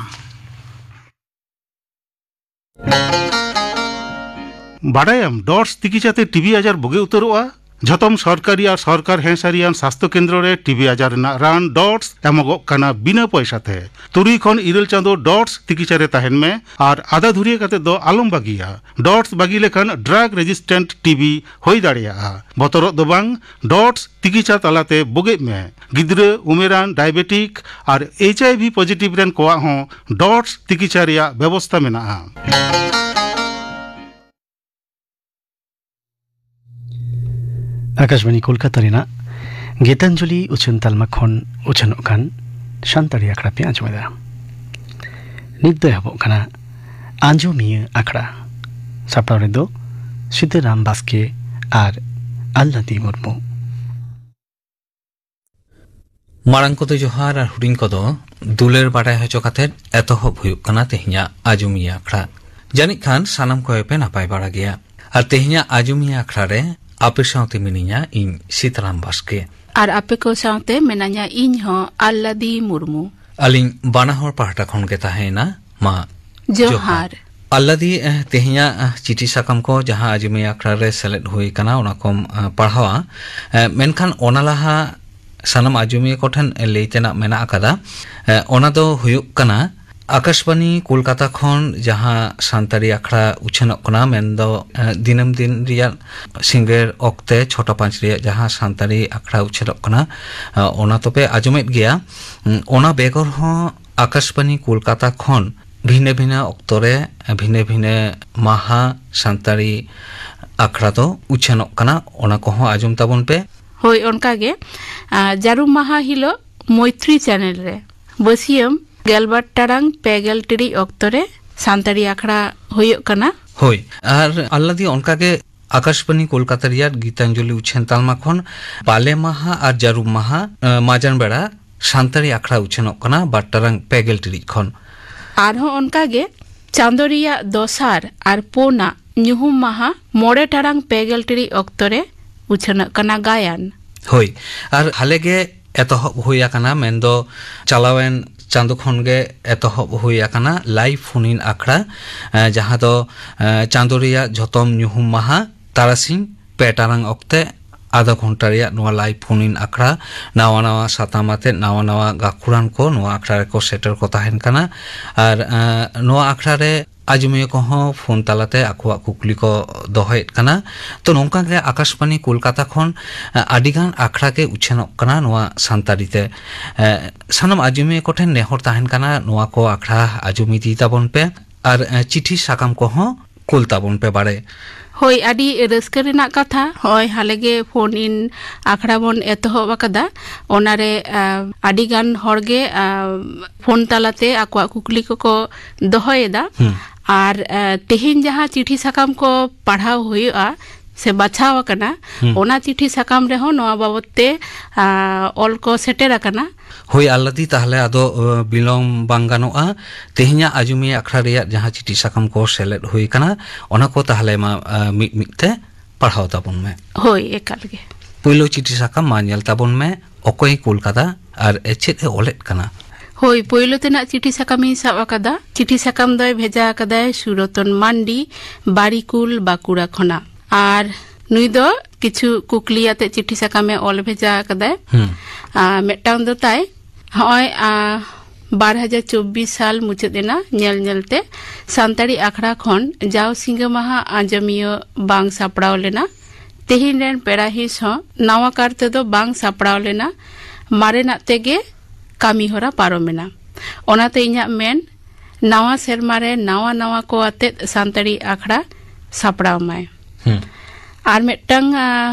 ᱵᱟᱰᱟᱭᱟᱢ, ᱰᱚᱴᱥ ᱛᱤᱠᱤᱪᱟᱛᱮ ᱴᱤᱵᱤ ᱟᱡᱟᱨ ᱵᱩᱜᱤ ᱩᱛᱟᱹᱨᱚᱜᱼᱟ? ᱡᱷᱚᱛᱚᱢ ᱥᱚᱨᱠᱟᱨᱤ ᱟᱨ ᱥᱚᱨᱠᱟᱨ ᱦᱮᱸ ᱥᱟᱹᱨᱤᱭᱟᱱ ᱥᱟᱥᱛᱷᱚ ᱠᱮᱱᱫᱨᱚ ᱨᱮ ᱴᱤᱵᱤ ᱟᱡᱟᱨ ᱨᱮᱱᱟᱜ ᱨᱟᱱ ᱰᱚᱴᱥ ᱮᱢᱚᱜᱚᱜ ᱠᱟᱱᱟ ᱵᱤᱱᱟᱹ ᱯᱚᱭᱥᱟ ᱛᱮ᱾ ᱛᱩᱨᱩᱭ ᱠᱷᱚᱱ ᱤᱨᱟᱹᱞ ᱪᱟᱸᱫᱚ ᱰᱚᱴᱥ ᱛᱤᱠᱤᱪᱟ ᱨᱮ ᱛᱟᱦᱮᱱ ᱢᱮ ᱟᱨ ᱟᱫᱟ ᱫᱷᱩᱨᱤᱭᱟᱹ ᱠᱟᱛᱮ ᱫᱚ ᱟᱞᱚᱢ ᱵᱟᱹᱜᱤᱭᱟ᱾ ᱰᱚᱴᱥ ᱵᱟᱹᱜᱤ ᱞᱮᱠᱷᱟᱱ ᱰᱨᱟᱜ ᱨᱮᱡᱤᱥᱴᱮᱱᱴ ᱴᱤᱵᱤ ᱦᱩᱭ ᱫᱟᱲᱮᱭᱟᱜᱼᱟ᱾ ᱵᱚᱛᱚᱨᱚᱜ ᱫᱚ ᱵᱟᱝ, ᱰᱚᱴᱥ ᱛᱤᱠᱤᱪᱟ ᱛᱟᱞᱟᱛᱮ ᱵᱩᱜᱤᱜ ᱢᱮ᱾ ᱜᱤᱫᱽᱨᱟᱹ, ᱩᱢᱮᱨᱟᱱ, ᱰᱟᱭᱟᱵᱮᱴᱤᱠ ᱟᱨ ᱮᱭᱤᱪ ᱟᱭ ᱵᱷᱤ ᱯᱚᱡᱤᱴᱤᱵᱷ ᱨᱮᱱ ᱠᱚᱣᱟᱜ ᱦᱚᱸ ᱰᱚᱴᱥ ᱛᱤᱠᱤᱪᱟ ᱨᱮᱭᱟᱜ ᱵᱮᱵᱚᱥᱛᱟ ᱢᱮᱱᱟᱜᱼᱟ᱾ ᱟᱠᱟᱥᱵᱟᱱᱤ ᱠᱳᱞᱠᱟᱛᱟ ᱨᱮᱱᱟᱜ ᱜᱤᱛᱟᱧᱡᱚᱞᱤ ᱩᱪᱷᱟᱹᱱ ᱛᱟᱞᱢᱟ ᱠᱷᱚᱱ ᱩᱪᱷᱟᱹᱱᱚᱜ ᱠᱟᱱ ᱥᱟᱱᱛᱟᱲᱤ ᱟᱠᱷᱲᱟ ᱯᱮ ᱟᱸᱡᱚᱢᱮᱫᱟ᱾ ᱱᱤᱛ ᱫᱚ ᱮᱦᱚᱵᱚᱜ ᱠᱟᱱᱟ ᱟᱸᱡᱚᱢᱤᱭᱟᱹ ᱟᱠᱷᱲᱟ᱾ ᱥᱟᱯᱲᱟᱣ ᱨᱮᱫᱚ ᱥᱤᱛᱟᱹᱨᱟᱢ ᱵᱟᱥᱠᱮ ᱟᱨ ᱟᱞᱞᱟᱫᱤ ᱢᱩᱨᱢᱩ᱾ ᱢᱟᱲᱟᱝ ᱠᱚᱫᱚ ᱡᱚᱦᱟᱨ ᱟᱨ ᱦᱩᱰᱤᱧ ᱠᱚᱫᱚ ᱫᱩᱞᱟᱹᱲ ᱵᱟᱰᱟᱭ ᱦᱚᱪᱚ ᱠᱟᱛᱮ ᱮᱛᱚᱦᱚᱵ ᱦᱩᱭᱩᱜ ᱠᱟᱱᱟ ᱛᱮᱦᱮᱧᱟᱜ ᱟᱸᱡᱚᱢᱤᱭᱟᱹ ᱟᱠᱷᱲᱟ᱾ ᱡᱟᱹᱱᱤᱡ ᱠᱷᱟᱱ ᱥᱟᱱᱟᱢ ᱠᱚᱜᱮ ᱯᱮ ᱱᱟᱯᱟᱭ ᱵᱟᱲᱟ ᱜᱮᱭᱟ᱾ ᱟᱨ ᱛᱮᱦᱮᱧᱟᱜ ᱟᱸᱡᱚᱢᱤᱭᱟᱹ ᱟᱠᱷᱲᱟ ᱨᱮ ᱟᱯᱮ ᱥᱟᱶᱛᱮ ᱢᱤᱱᱟᱹᱧᱟ ᱤᱧ ᱥᱤᱛᱟᱨᱟᱢ ᱵᱟᱥᱠᱮ᱾ ᱟᱨ ᱟᱯᱮ ᱠᱚ ᱥᱟᱶᱛᱮ ᱢᱮᱱᱟᱧᱟ ᱤᱧ ᱦᱚᱸ, ᱟᱞᱞᱟᱫᱤ ᱢᱩᱨᱢᱩ᱾ ᱟᱹᱞᱤᱧ ᱵᱟᱱᱟ ᱦᱚᱲ ᱯᱟᱦᱴᱟ ᱠᱷᱚᱱ ᱜᱮ ᱛᱟᱦᱮᱸᱭᱮᱱᱟ᱾ ᱢᱟ ᱡᱚᱦᱟᱨ᱾ ᱡᱚᱦᱟᱨ᱾ ᱟᱞᱞᱟᱫᱤ, ᱮ, ᱛᱮᱦᱮᱧᱟᱜ, ᱮ, ᱪᱤᱴᱷᱤ ᱥᱟᱠᱟᱢ ᱠᱚ ᱡᱟᱦᱟᱸ ᱟᱸᱡᱚᱢᱤᱭᱟᱹ ᱟᱠᱷᱲᱟ ᱨᱮ ᱥᱮᱞᱮᱫ ᱦᱩᱭ ᱟᱠᱟᱱᱟ, ᱚᱱᱟ ᱠᱚᱢ, ᱮ, ᱯᱟᱲᱦᱟᱣᱟ᱾ ᱮ, ᱢᱮᱱᱠᱷᱟᱱ ᱚᱱᱟ ᱞᱟᱦᱟ ᱥᱟᱱᱟᱢ ᱟᱸᱡᱚᱢᱤᱭᱟᱹ ᱠᱚᱴᱷᱮᱱ ᱞᱟᱹᱭ ᱛᱮᱱᱟᱜ ᱢᱮᱱᱟᱜ ᱟᱠᱟᱫᱟ᱾ ᱮ, ᱚᱱᱟ ᱫᱚ ᱦᱩᱭᱩᱜ ᱠᱟᱱᱟ, ᱟᱠᱟᱥᱵᱟᱱᱤ ᱠᱳᱞᱠᱟᱛᱟ ᱠᱷᱚᱱ ᱡᱟᱦᱟᱸ ᱥᱟᱱᱛᱟᱲᱤ ᱟᱠᱷᱲᱟ ᱩᱪᱷᱟᱹᱱᱚᱜ ᱠᱟᱱᱟ, ᱢᱮᱱᱫᱚ, ᱮ, ᱫᱤᱱᱟᱹᱢ ᱫᱤᱱ ᱨᱮᱭᱟᱜ ᱥᱤᱸᱜᱟᱹᱲ ᱚᱠᱛᱮ ᱪᱷᱚᱴᱟ ᱯᱟᱸᱪ ᱨᱮᱭᱟᱜ ᱡᱟᱦᱟᱸ ᱥᱟᱱᱛᱟᱲᱤ ᱟᱠᱷᱲᱟ ᱩᱪᱷᱟᱹᱱᱚᱜ ᱠᱟᱱᱟ, ᱮ, ᱚᱱᱟ ᱛᱚᱯᱮ ᱟᱸᱡᱚᱢᱮᱫ ᱜᱮᱭᱟ᱾ ᱩᱸ, ᱚᱱᱟ ᱵᱮᱜᱚᱨ ᱦᱚᱸ ᱟᱠᱟᱥᱵᱟᱱᱤ ᱠᱳᱞᱠᱟᱛᱟ ᱠᱷᱚᱱ ᱵᱷᱤᱱᱟᱹ ᱵᱷᱤᱱᱟᱹ ᱚᱠᱛᱚ ᱨᱮ, ᱵᱷᱤᱱᱟᱹ ᱵᱷᱤᱱᱟᱹ ᱢᱟᱦᱟ ᱥᱟᱱᱛᱟᱲᱤ ᱟᱠᱷᱲᱟ ᱫᱚ ᱩᱪᱷᱟᱹᱱᱚᱜ ᱠᱟᱱᱟ, ᱚᱱᱟ ᱠᱚᱦᱚᱸ ᱟᱸᱡᱚᱢ ᱛᱟᱵᱚᱱ ᱯᱮ᱾ ᱦᱳᱭ, ᱚᱱᱠᱟ ᱜᱮ, ᱟ, ᱡᱟᱹᱨᱩᱢ ᱢᱟᱦᱟ ᱦᱤᱞᱳᱜ ᱢᱳᱭᱛᱨᱤ ᱪᱮᱱᱮᱞ ᱨᱮ ᱵᱟᱹᱥᱭᱟᱹᱢ ᱜᱮᱞᱵᱟᱨ ᱴᱟᱲᱟᱝ ᱯᱮ ᱜᱮᱞ ᱴᱤᱲᱤᱡ ᱚᱠᱛᱚ ᱨᱮ ᱥᱟᱱᱛᱟᱲᱤ ᱟᱠᱷᱲᱟ ᱦᱩᱭᱩᱜ ᱠᱟᱱᱟ᱾ ᱦᱳᱭ, ᱟᱨ ᱟᱞᱞᱟᱫᱤ ᱚᱱᱠᱟ ᱜᱮ ᱟᱠᱟᱥᱵᱟᱱᱤ ᱠᱳᱞᱠᱟᱛᱟ ᱨᱮᱭᱟᱜ ᱜᱤᱛᱟᱧᱡᱚᱞᱤ ᱩᱪᱷᱟᱹᱱ ᱛᱟᱞᱢᱟ ᱠᱷᱚᱱ ᱵᱟᱞᱮ ᱢᱟᱦᱟ ᱟᱨ ᱡᱟᱹᱨᱩᱢ ᱢᱟᱦᱟ, ᱮ, ᱢᱟᱡᱟᱱ ᱵᱮᱲᱟ ᱥᱟᱱᱛᱟᱲᱤ ᱟᱠᱷᱲᱟ ᱩᱪᱷᱟᱹᱱᱚᱜ ᱠᱟᱱᱟ ᱵᱟᱨ ᱴᱟᱲᱟᱝ ᱯᱮ ᱜᱮᱞ ᱴᱤᱲᱤᱡ ᱠᱷᱚᱱ᱾ ᱟᱨᱦᱚᱸ ᱚᱱᱠᱟ ᱜᱮ ᱪᱟᱸᱫᱚ ᱨᱮᱭᱟᱜ ᱫᱚᱥᱟᱨ ᱟᱨ ᱯᱳᱱᱟᱜ ᱧᱩᱦᱩᱢ ᱢᱟᱦᱟ ᱢᱚᱬᱮ ᱴᱟᱲᱟᱝ ᱯᱮ ᱜᱮᱞ ᱴᱤᱲᱤᱡ ᱚᱠᱛᱚ ᱨᱮ ᱩᱪᱷᱟᱹᱱᱚᱜ ᱠᱟᱱᱟ ᱜᱟᱭᱟᱱ᱾ ᱦᱳᱭ, ᱟᱨ ᱦᱟᱞᱮ ᱜᱮ ᱮᱛᱚᱦᱚᱵ ᱦᱩᱭ ᱟᱠᱟᱱᱟ, ᱢᱮᱱᱫᱚ ᱪᱟᱞᱟᱣᱮᱱ ᱪᱟᱸᱫᱚ ᱠᱷᱚᱱ ᱜᱮ ᱮᱛᱚᱦᱚᱵ ᱦᱩᱭ ᱟᱠᱟᱱᱟ ᱞᱟᱭᱤᱵᱷ ᱯᱷᱳᱱ ᱤᱱ ᱟᱠᱷᱲᱟ, ᱮ, ᱡᱟᱦᱟᱸ ᱫᱚ, ᱮ, ᱪᱟᱸᱫᱚ ᱨᱮᱭᱟᱜ ᱡᱷᱚᱛᱚᱢ ᱧᱩᱦᱩᱢ ᱢᱟᱦᱟ ᱛᱟᱨᱟᱥᱤᱧ ᱯᱮ ᱴᱟᱲᱟᱝ ᱚᱠᱛᱮ ᱟᱫᱷᱟ ᱜᱷᱚᱱᱴᱟ ᱨᱮᱭᱟᱜ ᱱᱚᱣᱟ ᱞᱟᱭᱤᱵᱷ ᱯᱷᱳᱱ ᱤᱱ ᱟᱠᱷᱲᱟ, ᱱᱟᱣᱟ ᱱᱟᱣᱟ ᱥᱟᱛᱟᱢ ᱟᱛᱮ ᱱᱟᱣᱟ ᱱᱟᱣᱟ ᱜᱟᱹᱠᱷᱩᱲᱟᱱ ᱠᱚ ᱱᱚᱣᱟ ᱟᱠᱷᱲᱟ ᱨᱮᱠᱚ ᱥᱮᱴᱮᱨ ᱠᱚ ᱛᱟᱦᱮᱱ ᱠᱟᱱᱟ᱾ ᱟᱨ, ᱮ, ᱱᱚᱣᱟ ᱟᱠᱷᱲᱟ ᱨᱮ ᱟᱸᱡᱚᱢᱤᱭᱟᱹ ᱠᱚᱦᱚᱸ ᱯᱷᱳᱱ ᱛᱟᱞᱟᱛᱮ ᱟᱠᱚᱣᱟᱜ ᱠᱩᱠᱞᱤ ᱠᱚ ᱫᱚᱦᱚᱭᱮᱫ ᱠᱟᱱᱟ᱾ ᱛᱚ, ᱱᱚᱝᱠᱟ ᱜᱮ ᱟᱠᱟᱥᱵᱟᱱᱤ ᱠᱳᱞᱠᱟᱛᱟ ᱠᱷᱚᱱ, ᱮ, ᱟᱹᱰᱤᱜᱟᱱ ᱟᱠᱷᱲᱟ ᱜᱮ ᱩᱪᱷᱟᱹᱱᱚᱜ ᱠᱟᱱᱟ ᱱᱚᱣᱟ ᱥᱟᱱᱛᱟᱲᱤ ᱛᱮ᱾ ᱮ, ᱥᱟᱱᱟᱢ ᱟᱸᱡᱚᱢᱤᱭᱟᱹ ᱠᱚᱴᱷᱮᱱ ᱱᱮᱦᱚᱨ ᱛᱟᱦᱮᱱ ᱠᱟᱱᱟ, ᱱᱚᱣᱟ ᱠᱚ ᱟᱠᱷᱲᱟ ᱟᱸᱡᱚᱢ ᱤᱫᱤ ᱛᱟᱵᱚᱱ ᱯᱮ ᱟᱨ, ᱮ, ᱪᱤᱴᱷᱤ ᱥᱟᱠᱟᱢ ᱠᱚᱦᱚᱸ ᱠᱩᱞ ᱛᱟᱵᱚᱱ ᱯᱮ ᱵᱟᱲᱮ᱾ ᱦᱳᱭ, ᱟᱹᱰᱤ ᱨᱟᱹᱥᱠᱟᱹ ᱨᱮᱱᱟᱜ ᱠᱟᱛᱷᱟ, ᱱᱚᱜᱼᱚᱭ ᱦᱟᱞᱮ ᱜᱮ ᱯᱷᱳᱱ ᱤᱱ ᱟᱠᱷᱲᱟ ᱵᱚᱱ ᱮᱛᱚᱦᱚᱵ ᱟᱠᱟᱫᱟ᱾ ᱚᱱᱟᱨᱮ, ᱟ, ᱟᱹᱰᱤ ᱜᱟᱱ ᱦᱚᱲ ᱜᱮ, ᱟ, ᱯᱷᱳᱱ ᱛᱟᱞᱟᱛᱮ ᱟᱠᱚᱣᱟᱜ ᱠᱩᱠᱞᱤ ᱠᱚᱠᱚ ᱫᱚᱦᱚᱭᱮᱫᱟ᱾ ᱦᱩᱸ᱾ ᱟᱨ, ᱟ, ᱛᱮᱦᱮᱧ ᱡᱟᱦᱟᱸ ᱪᱤᱴᱷᱤ ᱥᱟᱠᱟᱢ ᱠᱚ ᱯᱟᱲᱦᱟᱣ ᱦᱩᱭᱩᱜᱼᱟ ᱥᱮ ᱵᱟᱪᱷᱟᱣ ᱟᱠᱟᱱᱟ, ᱦᱩᱸ᱾ ᱚᱱᱟ ᱪᱤᱴᱷᱤ ᱥᱟᱠᱟᱢ ᱨᱮᱦᱚᱸ ᱱᱚᱣᱟ ᱵᱟᱵᱚᱛ ᱛᱮ, ᱟ, ᱚᱞ ᱠᱚ ᱥᱮᱴᱮᱨ ᱟᱠᱟᱱᱟ᱾ ᱦᱳᱭ, ᱟᱞᱞᱟᱫᱤ, ᱛᱟᱦᱞᱮ ᱟᱫᱚ, ᱟ, ᱵᱤᱞᱚᱢ ᱵᱟᱝ ᱜᱟᱱᱚᱜᱼᱟ᱾ ᱛᱮᱦᱮᱧᱟᱜ ᱟᱸᱡᱚᱢᱤᱭᱟᱹ ᱟᱠᱷᱲᱟ ᱨᱮᱭᱟᱜ ᱡᱟᱦᱟᱸ ᱪᱤᱴᱷᱤ ᱥᱟᱠᱟᱢ ᱠᱚ ᱥᱮᱞᱮᱫ ᱦᱩᱭ ᱟᱠᱟᱱᱟ, ᱚᱱᱟ ᱠᱚ ᱛᱟᱦᱞᱮ ᱢᱟ, ᱟ, ᱢᱤᱫ ᱢᱤᱫ ᱛᱮ ᱯᱟᱲᱦᱟᱣ ᱛᱟᱵᱚᱱ ᱢᱮ᱾ ᱦᱳᱭ, ᱮᱠᱟᱞ ᱜᱮ᱾ ᱯᱳᱭᱞᱳ ᱪᱤᱴᱷᱤ ᱥᱟᱠᱟᱢ ᱢᱟ ᱧᱮᱞ ᱛᱟᱵᱚᱱ ᱢᱮ, ᱚᱠᱚᱭᱮ ᱠᱩᱞ ᱠᱟᱫᱟ ᱟᱨ ᱪᱮᱫ ᱮ ᱚᱞᱮᱫ ᱠᱟᱱᱟ? ᱦᱳᱭ, ᱯᱳᱭᱞᱳ ᱛᱮᱱᱟᱜ ᱪᱤᱴᱷᱤ ᱥᱟᱠᱟᱢᱤᱧ ᱥᱟᱵ ᱟᱠᱟᱫᱟ᱾ ᱪᱤᱴᱷᱤ ᱥᱟᱠᱟᱢ ᱫᱚᱭ ᱵᱷᱮᱡᱟ ᱟᱠᱟᱫᱟᱭ ᱥᱩᱨᱚᱛᱚᱱ ᱢᱟᱱᱰᱤ, ᱵᱟᱨᱤᱠᱩᱞ, ᱵᱟᱸᱠᱩᱲᱟ ᱠᱷᱚᱱᱟᱜ᱾ ᱟᱨ ᱱᱩᱭ ᱫᱚ ᱠᱤᱪᱷᱩ ᱠᱩᱠᱞᱤ ᱟᱛᱮ ᱪᱤᱴᱷᱤ ᱥᱟᱠᱟᱢᱮ ᱚᱞ ᱵᱷᱮᱡᱟ ᱟᱠᱟᱫᱟᱭ᱾ ᱦᱩᱸ᱾ ᱟᱨ ᱢᱤᱫᱴᱟᱝ ᱫᱚ ᱛᱟᱭ, ᱦᱚᱸᱜᱼᱚᱭ, ᱟ, ᱵᱟᱨ ᱦᱟᱡᱟᱨ ᱪᱚᱵᱵᱤᱥ ᱥᱟᱞ ᱢᱩᱪᱟᱹᱫ ᱮᱱᱟ᱾ ᱧᱮᱞ ᱧᱮᱞᱛᱮ ᱥᱟᱱᱛᱟᱲᱤ ᱟᱠᱷᱲᱟ ᱠᱷᱚᱱ ᱡᱟᱣ ᱥᱤᱸᱜᱟᱹ ᱢᱟᱦᱟ ᱟᱸᱡᱚᱢᱤᱭᱟᱹ ᱵᱟᱝ ᱥᱟᱯᱲᱟᱣ ᱞᱮᱱᱟ᱾ ᱛᱮᱦᱮᱧ ᱨᱮᱱ ᱯᱮᱲᱟ ᱦᱤᱸᱥ ᱦᱚᱸ ᱱᱟᱣᱟ ᱠᱟᱨ ᱛᱮᱫᱚ ᱵᱟᱝ ᱥᱟᱯᱲᱟᱣ ᱞᱮᱱᱟ᱾ ᱢᱟᱨᱮᱱᱟᱜ ᱛᱮᱜᱮ ᱠᱟᱹᱢᱤ ᱦᱚᱨᱟ ᱯᱟᱨᱚᱢᱮᱱᱟ᱾ ᱚᱱᱟᱛᱮ ᱤᱧᱟᱹᱜ ᱢᱮᱱ, ᱱᱟᱣᱟ ᱥᱮᱨᱢᱟ ᱨᱮ ᱱᱟᱣᱟ ᱱᱟᱣᱟ ᱠᱚ ᱟᱛᱮᱫ ᱥᱟᱱᱛᱟᱲᱤ ᱟᱠᱷᱲᱟ ᱥᱟᱯᱲᱟᱣ ᱢᱟᱭ᱾ ᱦᱩᱸ᱾ ᱟᱨ ᱢᱤᱫᱴᱟᱝ, ᱟ,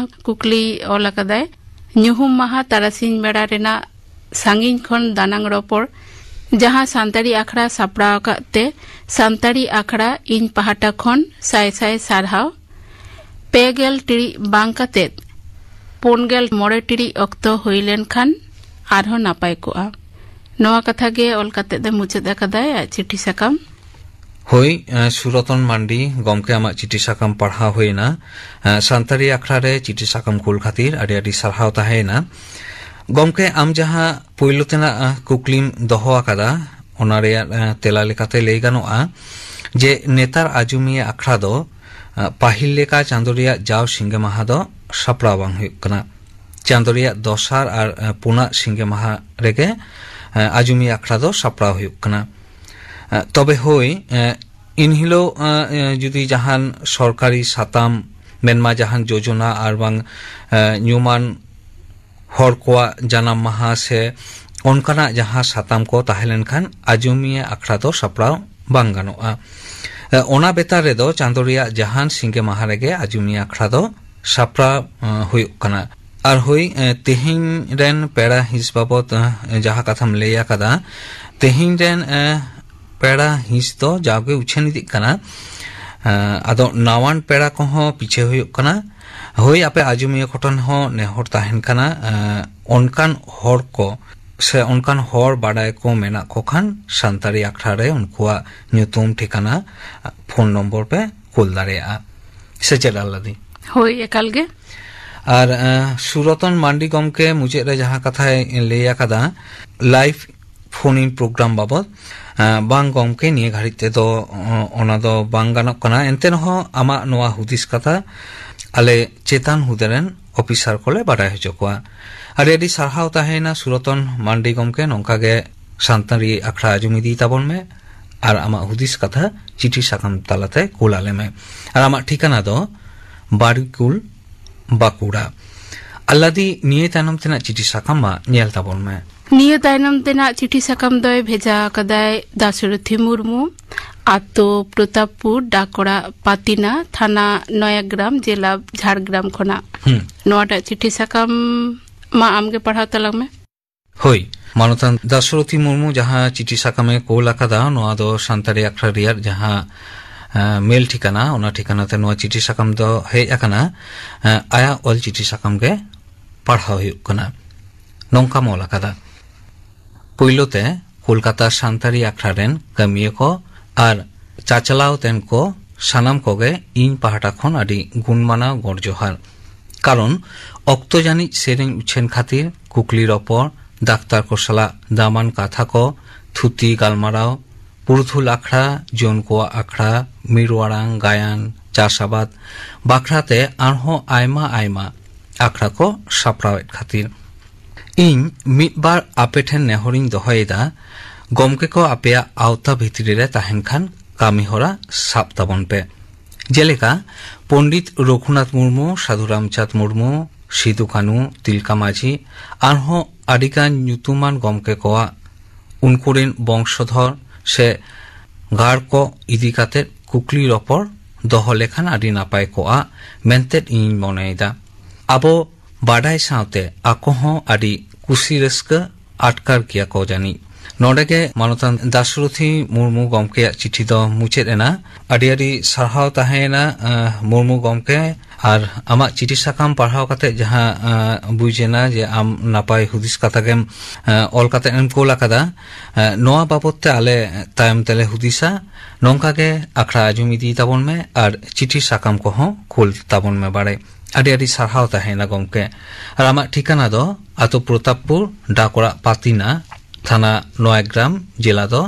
ᱠᱩᱠᱞᱤ ᱚᱞ ᱟᱠᱟᱫᱟᱭ, ᱧᱩᱦᱩᱢ ᱢᱟᱦᱟ ᱛᱟᱨᱟᱥᱤᱧ ᱵᱮᱲᱟ ᱨᱮᱱᱟᱜ ᱥᱟᱺᱜᱤᱧ ᱠᱷᱚᱱ ᱫᱟᱱᱟᱝ ᱨᱚᱯᱚᱲ, ᱡᱟᱦᱟᱸ ᱥᱟᱱᱛᱟᱲᱤ ᱟᱠᱷᱲᱟ ᱥᱟᱯᱲᱟᱣ ᱟᱠᱟᱫ ᱛᱮ ᱥᱟᱱᱛᱟᱲᱤ ᱟᱠᱷᱲᱟ ᱤᱧ ᱯᱟᱦᱴᱟ ᱠᱷᱚᱱ ᱥᱟᱭ ᱥᱟᱭ ᱥᱟᱨᱦᱟᱣ᱾ ᱯᱮ ᱜᱮᱞ ᱴᱤᱲᱤᱡ ᱵᱟᱝ ᱠᱟᱛᱮᱫ ᱯᱩᱱ ᱜᱮᱞ ᱢᱚᱬᱮ ᱴᱤᱲᱤᱡ ᱚᱠᱛᱚ ᱦᱩᱭ ᱞᱮᱱᱠᱷᱟᱱ ᱟᱨᱦᱚᱸ ᱱᱟᱯᱟᱭ ᱠᱚᱜᱼᱟ᱾ ᱱᱚᱣᱟ ᱠᱟᱛᱷᱟ ᱜᱮ ᱚᱞ ᱠᱟᱛᱮᱫ ᱮ ᱢᱩᱪᱟᱹᱫ ᱟᱠᱟᱫᱟᱭ ᱟᱡ ᱪᱤᱴᱷᱤ ᱥᱟᱠᱟᱢ᱾ ᱦᱳᱭ, ᱮ, ᱥᱩᱨᱚᱛᱚᱱ ᱢᱟᱱᱰᱤ ᱜᱚᱢᱠᱮ, ᱟᱢᱟᱜ ᱪᱤᱴᱷᱤ ᱥᱟᱠᱟᱢ ᱯᱟᱲᱦᱟᱣ ᱦᱩᱭᱮᱱᱟ᱾ ᱮ, ᱥᱟᱱᱛᱟᱲᱤ ᱟᱠᱷᱲᱟ ᱨᱮ ᱪᱤᱴᱷᱤ ᱥᱟᱠᱟᱢ ᱠᱩᱞ ᱠᱷᱟᱹᱛᱤᱨ ᱟᱹᱰᱤ ᱟᱹᱰᱤ ᱥᱟᱨᱦᱟᱣ ᱛᱟᱦᱮᱸᱭᱮᱱᱟ᱾ ᱜᱚᱢᱠᱮ, ᱟᱢ ᱡᱟᱦᱟᱸ ᱯᱳᱭᱞᱳ ᱛᱮᱱᱟᱜ, ᱮ, ᱠᱩᱠᱞᱤᱢ ᱫᱚᱦᱚ ᱟᱠᱟᱫᱟ, ᱚᱱᱟ ᱨᱮᱭᱟᱜ, ᱮ, ᱛᱮᱞᱟ ᱞᱮᱠᱟᱛᱮ ᱞᱟᱹᱭ ᱜᱟᱱᱚᱜᱼᱟ ᱡᱮ ᱱᱮᱛᱟᱨ ᱟᱡᱚᱢᱤᱭᱟᱹ ᱟᱠᱷᱲᱟ ᱫᱚ, ᱮ, ᱯᱟᱹᱦᱤᱞ ᱞᱮᱠᱟ ᱪᱟᱸᱫᱳ ᱨᱮᱭᱟᱜ ᱡᱟᱣ ᱥᱤᱸᱜᱮ ᱢᱟᱦᱟ ᱫᱚ ᱥᱟᱯᱲᱟᱣ ᱵᱟᱝ ᱦᱩᱭᱩᱜ ᱠᱟᱱᱟ᱾ ᱪᱟᱸᱫᱳ ᱨᱮᱭᱟᱜ ᱫᱚᱥᱟᱨ ᱟᱨ, ᱮ, ᱯᱩᱱᱟᱜ ᱥᱤᱸᱜᱮ ᱢᱟᱦᱟ ᱨᱮᱜᱮ, ᱮ, ᱟᱡᱚᱢᱤᱭᱟᱹ ᱟᱠᱷᱲᱟ ᱫᱚ ᱥᱟᱯᱲᱟᱣ ᱦᱩᱭᱩᱜ ᱠᱟᱱᱟ᱾ ᱮ, ᱛᱚᱵᱮ ᱦᱳᱭ, ᱮ, ᱤᱱᱦᱤᱞᱳᱜ, ᱮ, ᱮ, ᱡᱩᱫᱤ ᱡᱟᱦᱟᱱ ᱥᱚᱨᱠᱟᱨᱤ ᱥᱟᱛᱟᱢ, ᱢᱮᱱᱢᱟ ᱡᱟᱦᱟᱱ ᱡᱳᱡᱚᱱᱟ ᱟᱨ ᱵᱟᱝ, ᱮ, ᱧᱩᱢᱟᱱ ᱦᱚᱲ ᱠᱚᱣᱟᱜ ᱡᱟᱱᱟᱢ ᱢᱟᱦᱟ ᱥᱮ ᱚᱱᱠᱟᱱᱟᱜ ᱡᱟᱦᱟᱸ ᱥᱟᱛᱟᱢ ᱠᱚ ᱛᱟᱦᱮᱸ ᱞᱮᱱᱠᱷᱟᱱ ᱟᱡᱚᱢᱤᱭᱟᱹ ᱟᱠᱷᱲᱟ ᱫᱚ ᱥᱟᱯᱲᱟᱣ ᱵᱟᱝ ᱜᱟᱱᱚᱜᱼᱟ᱾ ᱮ, ᱚᱱᱟ ᱵᱮᱛᱟᱨ ᱨᱮᱫᱚ ᱪᱟᱸᱫᱳ ᱨᱮᱭᱟᱜ ᱡᱟᱦᱟᱱ ᱥᱤᱸᱜᱮ ᱢᱟᱦᱟ ᱨᱮᱜᱮ ᱟᱡᱚᱢᱤᱭᱟᱹ ᱟᱠᱷᱲᱟ ᱫᱚ ᱥᱟᱯᱲᱟᱣ, ᱮ, ᱦᱩᱭᱩᱜ ᱠᱟᱱᱟ᱾ ᱟᱨ ᱦᱳᱭ, ᱮ, ᱛᱮᱦᱮᱧ ᱨᱮᱱ ᱯᱮᱲᱟ ᱦᱤᱸᱥ ᱵᱟᱵᱚᱫ, ᱮ, ᱡᱟᱦᱟᱸ ᱠᱟᱛᱷᱟᱢ ᱞᱟᱹᱭ ᱟᱠᱟᱫᱟ, ᱛᱮᱦᱮᱧ ᱨᱮᱱ, ᱮ, ᱯᱮᱲᱟ ᱦᱤᱸᱥ ᱫᱚ ᱡᱟᱣᱜᱮ ᱩᱪᱷᱟᱹᱱ ᱤᱫᱤᱜ ᱠᱟᱱᱟ᱾ ᱮ, ᱟᱫᱚ ᱱᱟᱣᱟᱱ ᱯᱮᱲᱟ ᱠᱚᱦᱚᱸ ᱯᱤᱪᱷᱟᱹ ᱦᱩᱭᱩᱜ ᱠᱟᱱᱟ᱾ ᱦᱳᱭ, ᱟᱯᱮ ᱟᱡᱚᱢᱤᱭᱟᱹ ᱠᱚᱴᱷᱮᱱ ᱦᱚᱸ ᱱᱮᱦᱚᱨ ᱛᱟᱦᱮᱱ ᱠᱟᱱᱟ, ᱮ, ᱚᱱᱠᱟᱱ ᱦᱚᱲ ᱠᱚ ᱥᱮ ᱚᱱᱠᱟᱱ ᱦᱚᱲ ᱵᱟᱰᱟᱭ ᱠᱚ ᱢᱮᱱᱟᱜ ᱠᱚ ᱠᱷᱟᱱ ᱥᱟᱱᱛᱟᱲᱤ ᱟᱠᱷᱲᱟ ᱨᱮ ᱩᱱᱠᱩᱣᱟᱜ ᱧᱩᱛᱩᱢ, ᱴᱷᱤᱠᱟᱱᱟ, ᱯᱷᱳᱱ ᱱᱚᱢᱵᱚᱨ ᱯᱮ ᱠᱩᱞ ᱫᱟᱲᱮᱭᱟᱜᱼᱟ᱾ ᱥᱮ ᱪᱮᱫ, ᱟᱞᱞᱟᱫᱤ? ᱦᱳᱭ, ᱮᱠᱟᱞ ᱜᱮ᱾ ᱟᱨ, ᱮ, ᱥᱩᱨᱚᱛᱚᱱ ᱢᱟᱱᱰᱤ ᱜᱚᱢᱠᱮ ᱢᱩᱪᱟᱹᱫ ᱨᱮ ᱡᱟᱦᱟᱸ ᱠᱟᱛᱷᱟᱭ ᱞᱟᱹᱭ ᱟᱠᱟᱫᱟ, ᱞᱟᱭᱤᱵᱷ ᱯᱷᱳᱱ ᱤᱱ ᱯᱨᱳᱜᱨᱟᱢ ᱵᱟᱵᱚᱫ, ᱮ, ᱵᱟᱝ ᱜᱚᱢᱠᱮ, ᱱᱤᱭᱟᱹ ᱜᱷᱟᱹᱲᱤᱡ ᱛᱮᱫᱚ, ᱚ, ᱚᱱᱟ ᱫᱚ ᱵᱟᱝ ᱜᱟᱱᱚᱜ ᱠᱟᱱᱟ᱾ ᱮᱱᱛᱮ ᱨᱮᱦᱚᱸ ᱟᱢᱟᱜ ᱱᱚᱣᱟ ᱦᱩᱫᱤᱥ ᱠᱟᱛᱷᱟ ᱟᱞᱮ ᱪᱮᱛᱟᱱ ᱦᱩᱫᱟᱹ ᱨᱮᱱ ᱚᱯᱷᱤᱥᱟᱨ ᱠᱚᱞᱮ ᱵᱟᱰᱟᱭ ᱦᱚᱪᱚ ᱠᱚᱣᱟ᱾ ᱟᱹᱰᱤ ᱟᱹᱰᱤ ᱥᱟᱨᱦᱟᱣ ᱛᱟᱦᱮᱸᱭᱮᱱᱟ ᱥᱩᱨᱚᱛᱚᱱ ᱢᱟᱱᱰᱤ ᱜᱚᱢᱠᱮ, ᱱᱚᱝᱠᱟ ᱜᱮ ᱥᱟᱱᱛᱟᱲᱤ ᱟᱠᱷᱲᱟ ᱟᱸᱡᱚᱢ ᱤᱫᱤ ᱛᱟᱵᱚᱱ ᱢᱮ ᱟᱨ ᱟᱢᱟᱜ ᱦᱩᱫᱤᱥ ᱠᱟᱛᱷᱟ ᱪᱤᱴᱷᱤ ᱥᱟᱠᱟᱢ ᱛᱟᱞᱟᱛᱮ ᱠᱩᱞ ᱟᱞᱮ ᱢᱮ᱾ ᱟᱨ ᱟᱢᱟᱜ ᱴᱷᱤᱠᱟᱱᱟ ᱫᱚ ᱵᱟᱨᱤᱠᱩᱞ, ᱵᱟᱸᱠᱩᱲᱟ᱾ ᱟᱞᱞᱟᱫᱤ, ᱱᱤᱭᱟᱹ ᱛᱟᱭᱱᱚᱢ ᱛᱮᱱᱟᱜ ᱪᱤᱴᱷᱤ ᱥᱟᱠᱟᱢ ᱢᱟ ᱧᱮᱞ ᱛᱟᱵᱚᱱ ᱢᱮ᱾ ᱱᱤᱭᱟᱹ ᱛᱟᱭᱱᱚᱢ ᱛᱮᱱᱟᱜ ᱪᱤᱴᱷᱤ ᱥᱟᱠᱟᱢ ᱫᱚᱭ ᱵᱷᱮᱡᱟ ᱟᱠᱟᱫᱟᱭ ᱫᱟᱥᱨᱚᱛᱷᱤ ᱢᱩᱨᱢᱩ, ᱟᱛᱳ ᱯᱨᱚᱛᱟᱯᱯᱩᱨ, ᱰᱟᱠ ᱚᱲᱟᱜ ᱯᱟᱛᱤᱱᱟ, ᱛᱷᱟᱱᱟ ᱱᱚᱭᱟᱜᱨᱟᱢ, ᱡᱮᱞᱟ ᱡᱷᱟᱲᱜᱨᱟᱢ ᱠᱷᱚᱱᱟᱜ᱾ ᱦᱩᱸ᱾ ᱱᱚᱣᱟᱴᱟᱜ ᱪᱤᱴᱷᱤ ᱥᱟᱠᱟᱢ ᱢᱟ ᱟᱢᱜᱮ ᱯᱟᱲᱦᱟᱣ ᱛᱟᱞᱟᱝ ᱢᱮ᱾ ᱦᱳᱭ, ᱢᱟᱱᱚᱛᱟᱱ ᱫᱟᱥᱨᱚᱛᱷᱤ ᱢᱩᱨᱢᱩ ᱡᱟᱦᱟᱸ ᱪᱤᱴᱷᱤ ᱥᱟᱠᱟᱢᱮ ᱠᱳᱞ ᱟᱠᱟᱫᱟ, ᱱᱚᱣᱟ ᱫᱚ ᱥᱟᱱᱛᱟᱲᱤ ᱟᱠᱷᱲᱟ ᱨᱮᱭᱟᱜ ᱡᱟᱦᱟᱸ, ᱮ, ᱢᱮᱞ ᱴᱷᱤᱠᱟᱱᱟ, ᱚᱱᱟ ᱴᱷᱤᱠᱟᱱᱟ ᱛᱮ ᱱᱚᱣᱟ ᱪᱤᱴᱷᱤ ᱥᱟᱠᱟᱢ ᱫᱚ ᱦᱮᱡ ᱟᱠᱟᱱᱟ᱾ ᱮ, ᱟᱭᱟᱜ ᱚᱞ ᱪᱤᱴᱷᱤ ᱥᱟᱠᱟᱢ ᱜᱮ ᱯᱟᱲᱦᱟᱣ ᱦᱩᱭᱩᱜ ᱠᱟᱱᱟ᱾ ᱱᱚᱝᱠᱟᱢ ᱚᱞ ᱟᱠᱟᱫᱟ, ᱯᱳᱭᱞᱳ ᱛᱮ ᱠᱳᱞᱠᱟᱛᱟ ᱥᱟᱱᱛᱟᱲᱤ ᱟᱠᱷᱲᱟ ᱨᱮᱱ ᱠᱟᱹᱢᱤᱭᱟᱹ ᱠᱚ ᱟᱨ ᱪᱟᱪᱞᱟᱣ ᱛᱮᱱ ᱠᱚ ᱥᱟᱱᱟᱢ ᱠᱚᱜᱮ ᱤᱧ ᱯᱟᱦᱴᱟ ᱠᱷᱚᱱ ᱟᱹᱰᱤ ᱜᱩᱱᱢᱟᱱᱟᱣ ᱜᱚᱰ ᱡᱚᱦᱟᱨ᱾ ᱠᱟᱨᱚᱱ ᱚᱠᱛᱚ ᱡᱟᱹᱱᱤᱡ ᱥᱮᱨᱮᱧ ᱩᱪᱷᱟᱹᱱ ᱠᱷᱟᱹᱛᱤᱨ ᱠᱩᱠᱞᱤ ᱨᱚᱯᱚᱲ, ᱰᱟᱠᱛᱟᱨ ᱠᱚ ᱥᱟᱞᱟᱜ ᱫᱟᱢᱟᱱ ᱠᱟᱛᱷᱟ ᱠᱚ, ᱛᱷᱩᱛᱤ ᱜᱟᱞᱢᱟᱨᱟᱣ, ᱯᱩᱨᱩᱫᱷᱩᱞ ᱟᱠᱷᱲᱟ, ᱡᱩᱣᱟᱹᱱ ᱠᱚᱣᱟᱜ ᱟᱠᱷᱲᱟ, ᱢᱤᱨᱩ ᱟᱲᱟᱝ, ᱜᱟᱭᱟᱱ, ᱪᱟᱥ ᱟᱵᱟᱫ ᱵᱟᱠᱷᱨᱟᱛᱮ ᱟᱨᱦᱚᱸ ᱟᱭᱢᱟ ᱟᱭᱢᱟ ᱟᱠᱷᱲᱟ ᱠᱚ ᱥᱟᱯᱲᱟᱣᱮᱫ ᱠᱷᱟᱹᱛᱤᱨ᱾ ᱤᱧ ᱢᱤᱫ ᱵᱟᱨ ᱟᱯᱮ ᱴᱷᱮᱱ ᱱᱮᱦᱚᱨᱤᱧ ᱫᱚᱦᱚᱭᱮᱫᱟ, ᱜᱚᱢᱠᱮ ᱠᱚ ᱟᱯᱮᱭᱟᱜ ᱟᱣᱛᱟ ᱵᱷᱤᱛᱨᱤ ᱨᱮ ᱛᱟᱦᱮᱱ ᱠᱷᱟᱱ ᱠᱟᱹᱢᱤ ᱦᱚᱨᱟ ᱥᱟᱵ ᱛᱟᱵᱚᱱ ᱯᱮ᱾ ᱡᱮᱞᱮᱠᱟ ᱯᱚᱱᱰᱤᱛ ᱨᱚᱜᱷᱩᱱᱟᱛᱷ ᱢᱩᱨᱢᱩ, ᱥᱟᱹᱫᱷᱩ ᱨᱟᱢᱪᱟᱸᱫᱽ ᱢᱩᱨᱢᱩ, ᱥᱤᱫᱩ ᱠᱟᱹᱱᱩ, ᱛᱤᱞᱠᱟ ᱢᱟᱹᱡᱷᱤ, ᱟᱨᱦᱚᱸ ᱟᱹᱰᱤᱜᱟᱱ ᱧᱩᱛᱩᱢᱟᱱ ᱜᱚᱢᱠᱮ ᱠᱚᱣᱟᱜ ᱩᱱᱠᱩ ᱨᱮᱱ ᱵᱚᱝᱥᱚᱫᱷᱚᱨ ᱥᱮ ᱜᱟᱲ ᱠᱚ ᱤᱫᱤ ᱠᱟᱛᱮ ᱠᱩᱠᱞᱤ ᱨᱚᱯᱚᱲ ᱫᱚᱦᱚ ᱞᱮᱠᱷᱟᱱ ᱟᱹᱰᱤ ᱱᱟᱯᱟᱭ ᱠᱚᱜᱼᱟ ᱢᱮᱱᱛᱮ ᱤᱧ ᱢᱚᱱᱮᱭᱮᱫᱟ᱾ ᱟᱵᱚ ᱵᱟᱰᱟᱭ ᱥᱟᱶᱛᱮ ᱟᱠᱚ ᱦᱚᱸ ᱟᱹᱰᱤ ᱠᱩᱥᱤ ᱨᱟᱹᱥᱠᱟᱹ ᱟᱴᱠᱟᱨ ᱜᱮᱭᱟ ᱠᱚ ᱡᱟᱹᱱᱤᱡ᱾ ᱱᱚᱰᱮ ᱜᱮ ᱢᱟᱱᱚᱛᱟᱱ ᱫᱟᱥᱨᱚᱛᱷᱤ ᱢᱩᱨᱢᱩ ᱜᱚᱢᱠᱮᱭᱟᱜ ᱪᱤᱴᱷᱤ ᱫᱚ ᱢᱩᱪᱟᱹᱫ ᱮᱱᱟ᱾ ᱟᱹᱰᱤ ᱟᱹᱰᱤ ᱥᱟᱨᱦᱟᱣ ᱛᱟᱦᱮᱸᱭᱮᱱᱟ, ᱟᱸ, ᱢᱩᱨᱢᱩ ᱜᱚᱢᱠᱮ᱾ ᱟᱨ ᱟᱢᱟᱜ ᱪᱤᱴᱷᱤ ᱥᱟᱠᱟᱢ ᱯᱟᱲᱦᱟᱣ ᱠᱟᱛᱮ ᱡᱟᱦᱟᱸ, ᱟᱸ, ᱵᱩᱡᱽ ᱮᱱᱟ ᱡᱮ ᱟᱢ ᱱᱟᱯᱟᱭ ᱦᱩᱫᱤᱥ ᱠᱟᱛᱷᱟ ᱜᱮᱢ, ᱟᱸ, ᱚᱞ ᱠᱟᱛᱮ ᱮᱢ ᱠᱳᱞ ᱟᱠᱟᱫᱟ, ᱟᱸ, ᱱᱚᱣᱟ ᱵᱟᱵᱚᱛ ᱛᱮ ᱟᱞᱮ ᱛᱟᱭᱚᱢ ᱛᱮᱞᱮ ᱦᱩᱫᱤᱥᱟ᱾ ᱱᱚᱝᱠᱟ ᱜᱮ ᱟᱠᱷᱲᱟ ᱟᱸᱡᱚᱢ ᱤᱫᱤ ᱛᱟᱵᱚᱱ ᱢᱮ ᱟᱨ ᱪᱤᱴᱷᱤ ᱥᱟᱠᱟᱢ ᱠᱚᱦᱚᱸ ᱠᱳᱞ ᱛᱟᱵᱚᱱ ᱢᱮ ᱵᱟᱲᱮ᱾ ᱟᱹᱰᱤ ᱟᱹᱰᱤ ᱥᱟᱨᱦᱟᱣ ᱛᱟᱦᱮᱸᱭᱮᱱᱟ ᱜᱚᱢᱠᱮ᱾ ᱟᱨ ᱟᱢᱟᱜ ᱴᱷᱤᱠᱟᱱᱟ ᱫᱚ ᱟᱛᱳ ᱯᱨᱚᱛᱟᱯᱯᱩᱨ, ᱰᱟᱠ ᱚᱲᱟᱜ ᱯᱟᱛᱤᱱᱟ, ᱛᱷᱟᱱᱟ ᱱᱚᱭᱟᱜᱨᱟᱢ, ᱡᱮᱞᱟ ᱫᱚ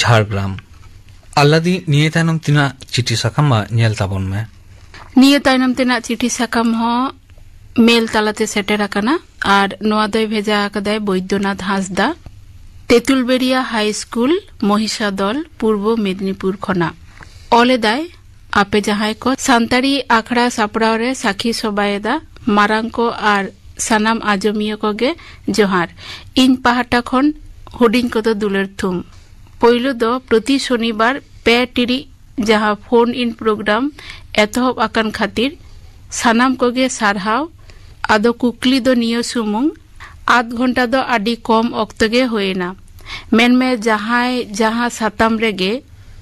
ᱡᱷᱟᱲᱜᱨᱟᱢ᱾ ᱟᱞᱞᱟᱫᱤ, ᱱᱤᱭᱟᱹ ᱛᱟᱭᱱᱚᱢ ᱛᱤᱱᱟᱹᱜ ᱪᱤᱴᱷᱤ ᱥᱟᱠᱟᱢ ᱢᱟ ᱧᱮᱞ ᱛᱟᱵᱚᱱ ᱢᱮ᱾ ᱱᱤᱭᱟᱹ ᱛᱟᱭᱱᱚᱢ ᱛᱮᱱᱟᱜ ᱪᱤᱴᱷᱤ ᱥᱟᱠᱟᱢ ᱦᱚᱸ ᱢᱮᱞ ᱛᱟᱞᱟᱛᱮ ᱥᱮᱴᱮᱨ ᱟᱠᱟᱱᱟ ᱟᱨ ᱱᱚᱣᱟ ᱫᱚᱭ ᱵᱷᱮᱡᱟ ᱟᱠᱟᱫᱟᱭ ᱵᱳᱭᱫᱚᱱᱟᱛᱷ ᱦᱟᱸᱥᱫᱟ᱾ ᱛᱮᱸᱛᱩᱞᱵᱮᱲᱤᱭᱟ ᱦᱟᱭ ᱥᱠᱩᱞ, ᱢᱚᱦᱤᱥᱟᱫᱚᱞ, ᱯᱩᱨᱵᱚ ᱢᱮᱫᱤᱱᱤᱯᱩᱨ ᱠᱷᱚᱱᱟᱜ᱾ ᱚᱞ ᱮᱫᱟᱭ, ᱟᱯᱮ ᱡᱟᱦᱟᱸᱭ ᱠᱚ ᱥᱟᱱᱛᱟᱲᱤ ᱟᱠᱷᱲᱟ ᱥᱟᱯᱲᱟᱣ ᱨᱮ ᱥᱟᱹᱠᱷᱤ ᱥᱚᱵᱷᱟᱭᱮᱫᱟ, ᱢᱟᱨᱟᱝ ᱠᱚ ᱟᱨ ᱥᱟᱱᱟᱢ ᱟᱸᱡᱚᱢᱤᱭᱟᱹ ᱠᱚᱜᱮ ᱡᱚᱦᱟᱨ᱾ ᱤᱧ ᱯᱟᱦᱴᱟ ᱠᱷᱚᱱ ᱦᱩᱰᱤᱧ ᱠᱚᱫᱚ ᱫᱩᱞᱟᱹᱲ ᱛᱷᱩᱢ᱾ ᱯᱳᱭᱞᱳ ᱫᱚ ᱯᱨᱚᱛᱤ ᱥᱚᱱᱤᱵᱟᱨ ᱯᱮ ᱴᱤᱲᱤᱡ ᱡᱟᱦᱟᱸ ᱯᱷᱳᱱ ᱤᱱ ᱯᱨᱳᱜᱨᱟᱢ ᱮᱛᱚᱦᱚᱵ ᱟᱠᱟᱱ ᱠᱷᱟᱹᱛᱤᱨ ᱥᱟᱱᱟᱢ ᱠᱚᱜᱮ ᱥᱟᱨᱦᱟᱣ᱾ ᱟᱫᱚ ᱠᱩᱠᱞᱤ ᱫᱚ ᱱᱤᱭᱟᱹ ᱥᱩᱢᱩᱝ, ᱟᱫᱷ ᱜᱷᱚᱱᱴᱟ ᱫᱚ ᱟᱹᱰᱤ ᱠᱚᱢ ᱚᱠᱛᱚ ᱜᱮ ᱦᱩᱭᱮᱱᱟ᱾ ᱢᱮᱱᱢᱮ ᱡᱟᱦᱟᱸᱭ ᱡᱟᱦᱟᱸ ᱥᱟᱛᱟᱢ ᱨᱮᱜᱮ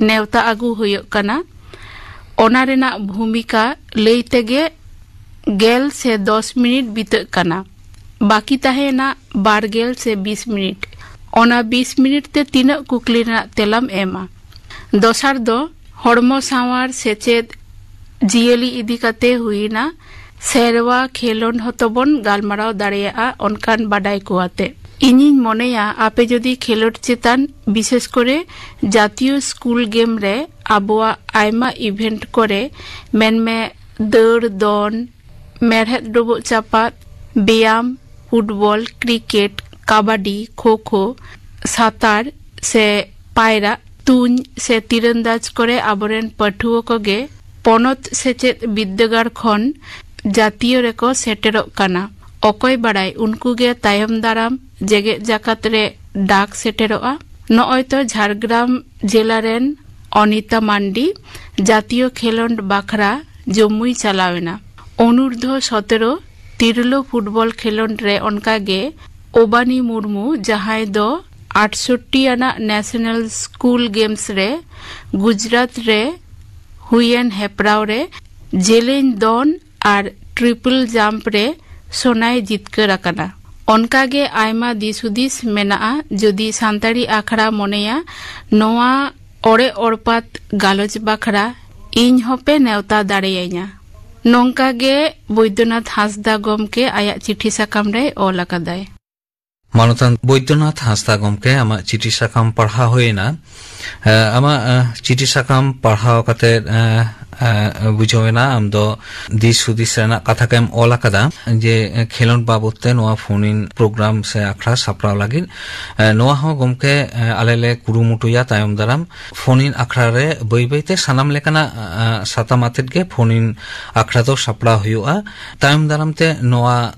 ᱱᱮᱣᱛᱟ ᱟᱹᱜᱩ ᱦᱩᱭᱩᱜ ᱠᱟᱱᱟ, ᱚᱱᱟ ᱨᱮᱱᱟᱜ ᱵᱷᱩᱢᱤᱠᱟ ᱞᱟᱹᱭ ᱛᱮᱜᱮ ᱜᱮᱞ ᱥᱮ ᱫᱚᱥ ᱢᱤᱱᱤᱴ ᱵᱤᱛᱟᱹᱜ ᱠᱟᱱᱟ᱾ ᱵᱟᱹᱠᱤ ᱛᱟᱦᱮᱸᱭᱮᱱᱟ ᱵᱟᱨ ᱜᱮᱞ ᱥᱮ ᱵᱤᱥ ᱢᱤᱱᱤᱴ᱾ ᱚᱱᱟ ᱵᱤᱥ ᱢᱤᱱᱤᱴ ᱛᱮ ᱛᱤᱱᱟᱹᱜ ᱠᱩᱠᱞᱤ ᱨᱮᱱᱟᱜ ᱛᱮᱞᱟᱢ ᱮᱢᱟ? ᱫᱚᱥᱟᱨ ᱫᱚ ᱦᱚᱲᱢᱚ ᱥᱟᱶᱟᱨ ᱥᱮᱪᱮᱫ ᱡᱤᱭᱟᱹᱞᱤ ᱤᱫᱤ ᱠᱟᱛᱮ ᱦᱩᱭᱮᱱᱟ᱾ ᱥᱮᱨᱣᱟ ᱠᱷᱮᱞᱳᱸᱰ ᱦᱚᱸᱛᱚ ᱵᱚᱱ ᱜᱟᱞᱢᱟᱨᱟᱣ ᱫᱟᱲᱮᱭᱟᱜᱼᱟ ᱚᱱᱠᱟᱱ ᱵᱟᱰᱟᱭ ᱠᱚ ᱟᱛᱮ᱾ ᱤᱧᱤᱧ ᱢᱚᱱᱮᱭᱟ ᱟᱯᱮ ᱡᱩᱫᱤ ᱠᱷᱮᱞᱳᱸᱰ ᱪᱮᱛᱟᱱ, ᱵᱤᱥᱮᱥ ᱠᱚᱨᱮ ᱡᱟᱛᱤᱭᱚ ᱥᱠᱩᱞ ᱜᱮᱢ ᱨᱮ ᱟᱵᱚᱣᱟᱜ ᱟᱭᱢᱟ ᱤᱵᱷᱮᱱᱴ ᱠᱚᱨᱮ, ᱢᱮᱱᱢᱮ ᱫᱟᱹᱲ, ᱫᱚᱱ, ᱢᱮᱲᱦᱮᱫ ᱰᱩᱵᱩᱜ ᱪᱟᱯᱟᱫ, ᱵᱮᱭᱟᱢ, ᱯᱷᱩᱴᱵᱚᱞ, ᱠᱨᱤᱠᱮᱴ, ᱠᱟᱵᱟᱰᱤ, ᱠᱷᱳ ᱠᱷᱳ, ᱥᱟᱸᱛᱟᱨ ᱥᱮ ᱯᱟᱭᱨᱟᱜ, ᱛᱩᱧ ᱥᱮ ᱛᱤᱨᱟᱱᱫᱟᱡᱽ ᱠᱚᱨᱮ ᱟᱵᱚᱨᱮᱱ ᱯᱟᱹᱴᱷᱩᱣᱟᱹ ᱠᱚᱜᱮ ᱯᱚᱱᱚᱛ ᱥᱮᱪᱮᱫ ᱵᱤᱨᱫᱟᱹᱜᱟᱲ ᱠᱷᱚᱱ ᱡᱟᱹᱛᱤᱭᱟᱹ ᱨᱮᱠᱚ ᱥᱮᱴᱮᱨᱚᱜ ᱠᱟᱱᱟ᱾ ᱚᱠᱚᱭ ᱵᱟᱲᱟᱭ, ᱩᱱᱠᱩ ᱜᱮ ᱛᱟᱭᱚᱢ ᱫᱟᱨᱟᱢ ᱡᱮᱜᱮᱛ ᱡᱟᱠᱟᱛ ᱨᱮ ᱰᱟᱠ ᱥᱮᱴᱮᱨᱚᱜᱼᱟ᱾ ᱱᱚᱜᱼᱚᱭ ᱛᱚ ᱡᱷᱟᱲᱜᱨᱟᱢ ᱡᱮᱞᱟ ᱨᱮᱱ ᱚᱱᱤᱛᱟ ᱢᱟᱱᱰᱤ ᱡᱟᱹᱛᱤᱭᱚ ᱠᱷᱮᱞᱳᱸᱰ ᱵᱟᱠᱷᱨᱟ ᱡᱚᱢᱢᱩᱭ ᱪᱟᱞᱟᱣ ᱮᱱᱟ᱾ ᱚᱱᱩᱨᱫᱷᱚ ᱥᱚᱛᱮᱨᱚ ᱛᱤᱨᱞᱟᱹ ᱯᱷᱩᱴᱵᱚᱞ ᱠᱷᱮᱞᱳᱸᱰ ᱨᱮ ᱚᱱᱠᱟᱜᱮ ᱚᱵᱟᱱᱤ ᱢᱩᱨᱢᱩ, ᱡᱟᱦᱟᱸᱭ ᱫᱚ ᱟᱴᱥᱚᱴᱴᱤ ᱟᱱᱟᱜ ᱱᱮᱥᱱᱟᱞ ᱥᱠᱩᱞ ᱜᱮᱢᱥ ᱨᱮ ᱜᱩᱡᱽᱨᱟᱴ ᱨᱮ ᱦᱩᱭᱮᱱ ᱦᱮᱯᱨᱟᱣ ᱨᱮ ᱡᱮᱞᱮᱧ ᱫᱚᱱ ᱟᱨ ᱴᱨᱤᱯᱞ ᱡᱟᱢᱯ ᱨᱮ ᱥᱚᱱᱟᱭ ᱡᱤᱛᱠᱟᱹᱨ ᱟᱠᱟᱱᱟ᱾ ᱚᱱᱠᱟᱜᱮ ᱟᱭᱢᱟ ᱫᱤᱥ ᱦᱩᱫᱤᱥ ᱢᱮᱱᱟᱜᱼᱟ᱾ ᱡᱩᱫᱤ ᱥᱟᱱᱛᱟᱲᱤ ᱟᱠᱷᱲᱟ ᱢᱚᱱᱮᱭᱟ ᱱᱚᱣᱟ ᱚᱲᱮ ᱚᱲᱯᱟᱛ ᱜᱟᱞᱚᱪ ᱵᱟᱠᱷᱨᱟ, ᱤᱧ ᱦᱚᱸᱯᱮ ᱱᱮᱣᱛᱟ ᱫᱟᱲᱮᱭᱟᱹᱧᱟ᱾ ᱱᱚᱝᱠᱟ ᱜᱮ ᱵᱳᱭᱫᱚᱱᱟᱛᱷ ᱦᱟᱸᱥᱫᱟ ᱜᱚᱢᱠᱮ ᱟᱭᱟᱜ ᱪᱤᱴᱷᱤ ᱥᱟᱠᱟᱢ ᱨᱮᱭ ᱚᱞ ᱟᱠᱟᱫᱟᱭ᱾ ᱢᱟᱱᱚᱛᱟᱱ ᱵᱳᱭᱫᱚᱱᱟᱛᱷ ᱦᱟᱸᱥᱫᱟ ᱜᱚᱢᱠᱮ, ᱟᱢᱟᱜ ᱪᱤᱴᱷᱤ ᱥᱟᱠᱟᱢ ᱯᱟᱲᱦᱟᱣ ᱦᱩᱭᱮᱱᱟ᱾ ᱮ, ᱟᱢᱟᱜ, ᱮ, ᱪᱤᱴᱷᱤ ᱥᱟᱠᱟᱢ ᱯᱟᱲᱦᱟᱣ ᱠᱟᱛᱮ, ᱮ, ᱮ, ᱵᱩᱡᱷᱟᱹᱣ ᱮᱱᱟ, ᱟᱢ ᱫᱚ ᱫᱤᱥ ᱦᱩᱫᱤᱥ ᱨᱮᱱᱟᱜ ᱠᱟᱛᱷᱟ ᱜᱮᱢ ᱚᱞ ᱟᱠᱟᱫᱟ ᱡᱮ, ᱮ, ᱠᱷᱮᱞᱳᱰ ᱵᱟᱵᱚᱛ ᱛᱮ ᱱᱚᱣᱟ ᱯᱷᱳᱱ ᱤᱱ ᱯᱨᱳᱜᱨᱟᱢ ᱥᱮ ᱟᱠᱷᱲᱟ ᱥᱟᱯᱲᱟᱣ ᱞᱟᱹᱜᱤᱫ᱾ ᱮ, ᱱᱚᱣᱟ ᱦᱚᱸ ᱜᱚᱢᱠᱮ, ᱮ, ᱟᱞᱮ ᱞᱮ ᱠᱩᱨᱩᱢᱩᱴᱩᱭᱟ ᱛᱟᱭᱚᱢ ᱫᱟᱨᱟᱢ ᱯᱷᱳᱱ ᱤᱱ ᱟᱠᱷᱲᱟ ᱨᱮ ᱵᱟᱹᱭ ᱵᱟᱹᱭ ᱛᱮ ᱥᱟᱱᱟᱢ ᱞᱮᱠᱟᱱᱟᱜ, ᱮ, ᱥᱟᱛᱟᱢ ᱟᱛᱮᱫ ᱜᱮ ᱯᱷᱳᱱ ᱤᱱ ᱟᱠᱷᱲᱟ ᱫᱚ ᱥᱟᱯᱲᱟᱣ ᱦᱩᱭᱩᱜᱼᱟ᱾ ᱛᱟᱭᱚᱢ ᱫᱟᱨᱟᱢ ᱛᱮ ᱱᱚᱣᱟ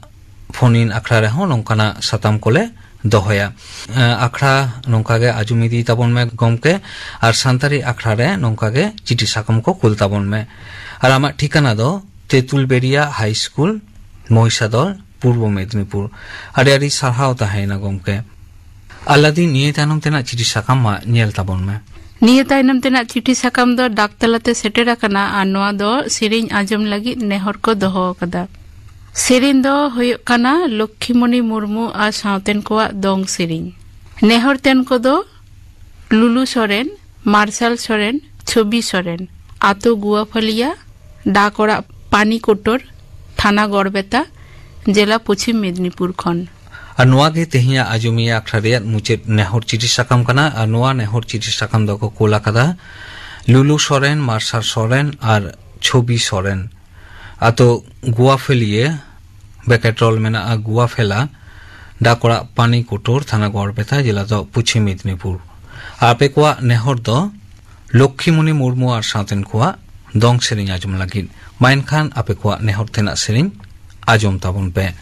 ᱯᱷᱳᱱ ᱤᱱ ᱟᱠᱷᱲᱟ ᱨᱮᱦᱚᱸ ᱱᱚᱝᱠᱟᱱᱟᱜ ᱥᱟᱛᱟᱢ ᱠᱚᱞᱮ ᱫᱚᱦᱚᱭᱟ᱾ ᱮ, ᱟᱠᱷᱲᱟ ᱱᱚᱝᱠᱟ ᱜᱮ ᱟᱸᱡᱚᱢ ᱤᱫᱤ ᱛᱟᱵᱚᱱ ᱢᱮ ᱜᱚᱢᱠᱮ, ᱟᱨ ᱥᱟᱱᱛᱟᱲᱤ ᱟᱠᱷᱲᱟ ᱨᱮ ᱱᱚᱝᱠᱟ ᱜᱮ ᱪᱤᱴᱷᱤ ᱥᱟᱠᱟᱢ ᱠᱚ ᱠᱩᱞ ᱛᱟᱵᱚᱱ ᱢᱮ᱾ ᱟᱨ ᱟᱢᱟᱜ ᱴᱷᱤᱠᱟᱹᱱᱟ ᱫᱚ ᱛᱮᱸᱛᱩᱞᱵᱮᱲᱤᱭᱟ ᱦᱟᱭ ᱥᱠᱩᱞ, ᱢᱚᱦᱤᱥᱟᱫᱚᱞ, ᱯᱩᱨᱵᱚ ᱢᱮᱫᱤᱱᱤᱯᱩᱨ᱾ ᱟᱹᱰᱤ ᱟᱹᱰᱤ ᱥᱟᱨᱦᱟᱣ ᱛᱟᱦᱮᱸᱭᱮᱱᱟ ᱜᱚᱢᱠᱮ᱾ ᱟᱞᱞᱟᱫᱤ, ᱱᱤᱭᱟᱹ ᱛᱟᱭᱱᱚᱢ ᱛᱮᱱᱟᱜ ᱪᱤᱴᱷᱤ ᱥᱟᱠᱟᱢ ᱢᱟ ᱧᱮᱞ ᱛᱟᱵᱚᱱ ᱢᱮ᱾ ᱱᱤᱭᱟᱹ ᱛᱟᱭᱱᱚᱢ ᱛᱮᱱᱟᱜ ᱪᱤᱴᱷᱤ ᱥᱟᱠᱟᱢ ᱫᱚ ᱰᱟᱠ ᱛᱟᱞᱟᱛᱮ ᱥᱮᱴᱮᱨ ᱟᱠᱟᱱᱟ ᱟᱨ ᱱᱚᱣᱟ ᱫᱚ ᱥᱮᱨᱮᱧ ᱟᱸᱡᱚᱢ ᱞᱟᱹᱜᱤᱫ ᱱᱮᱦᱚᱨ ᱠᱚ ᱫᱚᱦᱚ ᱟᱠᱟᱫᱟ᱾ ᱥᱮᱨᱮᱧ ᱫᱚ ᱦᱩᱭᱩᱜ ᱠᱟᱱᱟ ᱞᱚᱠᱠᱷᱤᱢᱚᱱᱤ ᱢᱩᱨᱢᱩ ᱟᱨ ᱥᱟᱶᱛᱮᱱ ᱠᱚᱣᱟᱜ ᱫᱚᱝ ᱥᱮᱨᱮᱧ᱾ ᱱᱮᱦᱚᱨ ᱛᱮᱱ ᱠᱚᱫᱚ ᱞᱩᱞᱩ ᱥᱚᱨᱮᱱ, ᱢᱟᱨᱥᱟᱞ ᱥᱚᱨᱮᱱ, ᱪᱷᱚᱵᱤ ᱥᱚᱨᱮᱱ, ᱟᱛᱳ ᱜᱩᱣᱟᱯᱷᱟᱞᱤᱭᱟ, ᱰᱟᱠ ᱚᱲᱟᱜ ᱯᱟᱱᱤ ᱠᱳᱴᱚᱨ, ᱛᱷᱟᱱᱟ ᱜᱚᱲᱵᱮᱛᱟ, ᱡᱮᱞᱟ ᱯᱚᱪᱷᱤᱢ ᱢᱮᱫᱤᱱᱤᱯᱩᱨ ᱠᱷᱚᱱ᱾ ᱟᱨ ᱱᱚᱣᱟ ᱜᱮ ᱛᱮᱦᱮᱧᱟᱜ ᱟᱸᱡᱚᱢᱤᱭᱟᱹ ᱟᱠᱷᱲᱟ ᱨᱮᱭᱟᱜ ᱢᱩᱪᱟᱹᱫ ᱱᱮᱦᱚᱨ ᱪᱤᱴᱷᱤ ᱥᱟᱠᱟᱢ ᱠᱟᱱᱟ᱾ ᱟᱨ ᱱᱚᱣᱟ ᱱᱮᱦᱚᱨ ᱪᱤᱴᱷᱤ ᱥᱟᱠᱟᱢ ᱫᱚᱠᱚ ᱠᱳᱞ ᱟᱠᱟᱫᱟ ᱞᱩᱞᱩ ᱥᱚᱨᱮᱱ, ᱢᱟᱨᱥᱟᱞ ᱥᱚᱨᱮᱱ ᱟᱨ ᱪᱷᱚᱵᱤ ᱥᱚᱨᱮᱱ᱾ ᱟᱛᱳ ᱜᱩᱣᱟᱯᱷᱟᱹᱞᱤᱭᱟᱹ, ᱵᱮᱠᱮᱴ ᱨᱳᱞ ᱢᱮᱱᱟᱜᱼᱟ ᱜᱩᱣᱟᱯᱷᱮᱞᱟ, ᱰᱟᱠ ᱚᱲᱟᱜ ᱯᱟᱱᱤ ᱠᱳᱴᱚᱨ, ᱛᱷᱟᱱᱟ ᱜᱚᱲᱵᱮᱛᱟ, ᱡᱮᱞᱟ ᱫᱚ ᱯᱚᱪᱷᱤᱢ ᱢᱮᱫᱤᱱᱤᱯᱩᱨ᱾ ᱟᱯᱮ ᱠᱚᱣᱟᱜ ᱱᱮᱦᱚᱨ ᱫᱚ ᱞᱚᱠᱠᱷᱤᱢᱚᱱᱤ ᱢᱩᱨᱢᱩ ᱟᱨ ᱥᱟᱶᱛᱮᱱ ᱠᱚᱣᱟᱜ ᱫᱚᱝ ᱥᱮᱨᱮᱧ ᱟᱸᱡᱚᱢ ᱞᱟᱹᱜᱤᱫ᱾ ᱢᱟ ᱮᱱᱠᱷᱟᱱ ᱟᱯᱮ ᱠᱚᱣᱟᱜ ᱱᱮᱦᱚᱨ ᱛᱮᱱᱟᱜ ᱥᱮᱨᱮᱧ ᱟᱸᱡᱚᱢ ᱛᱟᱵᱚᱱ ᱯᱮ᱾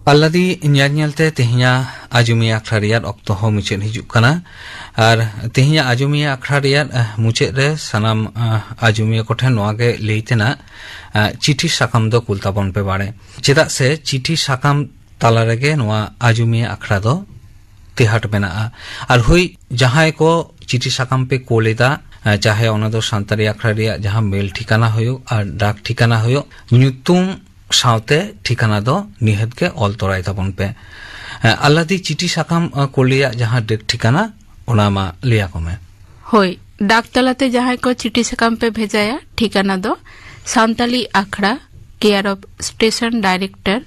ᱟᱞᱞᱟᱫᱤ ᱧᱮᱞ ᱧᱮᱞᱛᱮ ᱛᱮᱦᱮᱧᱟᱜ ᱟᱡᱚᱢᱤᱭᱟᱹ ᱟᱠᱷᱲᱟ ᱨᱮᱭᱟᱜ ᱚᱠᱛᱚ ᱦᱚᱸ ᱢᱩᱪᱟᱹᱫ ᱦᱤᱡᱩᱜ ᱠᱟᱱᱟ᱾ ᱟᱨ ᱛᱮᱦᱮᱧᱟᱜ ᱟᱡᱚᱢᱤᱭᱟᱹ ᱟᱠᱷᱲᱟ ᱨᱮᱭᱟᱜ, ᱟᱦ, ᱢᱩᱪᱟᱹᱫ ᱨᱮ ᱥᱟᱱᱟᱢ, ᱟᱦ, ᱟᱡᱚᱢᱤᱭᱟᱹ ᱠᱚᱴᱷᱮᱱ ᱱᱚᱣᱟ ᱜᱮ ᱞᱟᱹᱭ ᱛᱮᱱᱟᱜ, ᱟᱸ, ᱪᱤᱴᱷᱤ ᱥᱟᱠᱟᱢ ᱫᱚ ᱠᱩᱞ ᱛᱟᱵᱚᱱ ᱯᱮ ᱵᱟᱲᱮ᱾ ᱪᱮᱫᱟᱜ ᱥᱮ ᱪᱤᱴᱷᱤ ᱥᱟᱠᱟᱢ ᱛᱟᱞᱟ ᱨᱮᱜᱮ ᱱᱚᱣᱟ ᱟᱡᱚᱢᱤᱭᱟᱹ ᱟᱠᱷᱲᱟ ᱫᱚ ᱛᱮᱦᱟᱴ ᱢᱮᱱᱟᱜᱼᱟ᱾ ᱟᱨ ᱦᱳᱭ, ᱡᱟᱦᱟᱸᱭ ᱠᱚ ᱪᱤᱴᱷᱤ ᱥᱟᱠᱟᱢ ᱯᱮ ᱠᱳᱞ ᱮᱫᱟ, ᱮ, ᱪᱟᱦᱮ ᱚᱱᱟ ᱫᱚ ᱥᱟᱱᱛᱟᱲᱤ ᱟᱠᱷᱲᱟ ᱨᱮᱭᱟᱜ ᱡᱟᱦᱟᱸ ᱢᱮᱞ ᱴᱷᱤᱠᱟᱱᱟ ᱦᱩᱭᱩᱜ ᱟᱨ ᱰᱟᱠ ᱴᱷᱤᱠᱟᱱᱟ ᱦᱩᱭᱩᱜ, ᱧᱩᱛᱩᱢ ᱥᱟᱶᱛᱮ ᱴᱷᱤᱠᱟᱱᱟ ᱫᱚ ᱱᱤᱦᱟᱹᱛ ᱜᱮ ᱚᱞ ᱛᱚᱨᱟᱭ ᱛᱟᱵᱚᱱ ᱯᱮ᱾ ᱮ, ᱟᱞᱟᱫᱤ, ᱪᱤᱴᱷᱤ ᱥᱟᱠᱟᱢ, ᱮ, ᱠᱳᱞ ᱨᱮᱭᱟᱜ ᱡᱟᱦᱟᱸ ᱰᱟᱠ ᱴᱷᱤᱠᱟᱱᱟ, ᱚᱱᱟ ᱢᱟ ᱞᱟᱹᱭ ᱟᱠᱚ ᱢᱮ᱾ ᱦᱳᱭ, ᱰᱟᱠ ᱛᱟᱞᱟᱛᱮ ᱡᱟᱦᱟᱸᱭ ᱠᱚ ᱪᱤᱴᱷᱤ ᱥᱟᱠᱟᱢ ᱯᱮ ᱵᱷᱮᱡᱟᱭᱟ, ᱴᱷᱤᱠᱟᱱᱟ ᱫᱚ ᱥᱟᱱᱛᱟᱞᱤ ᱟᱠᱷᱲᱟ, care of station director,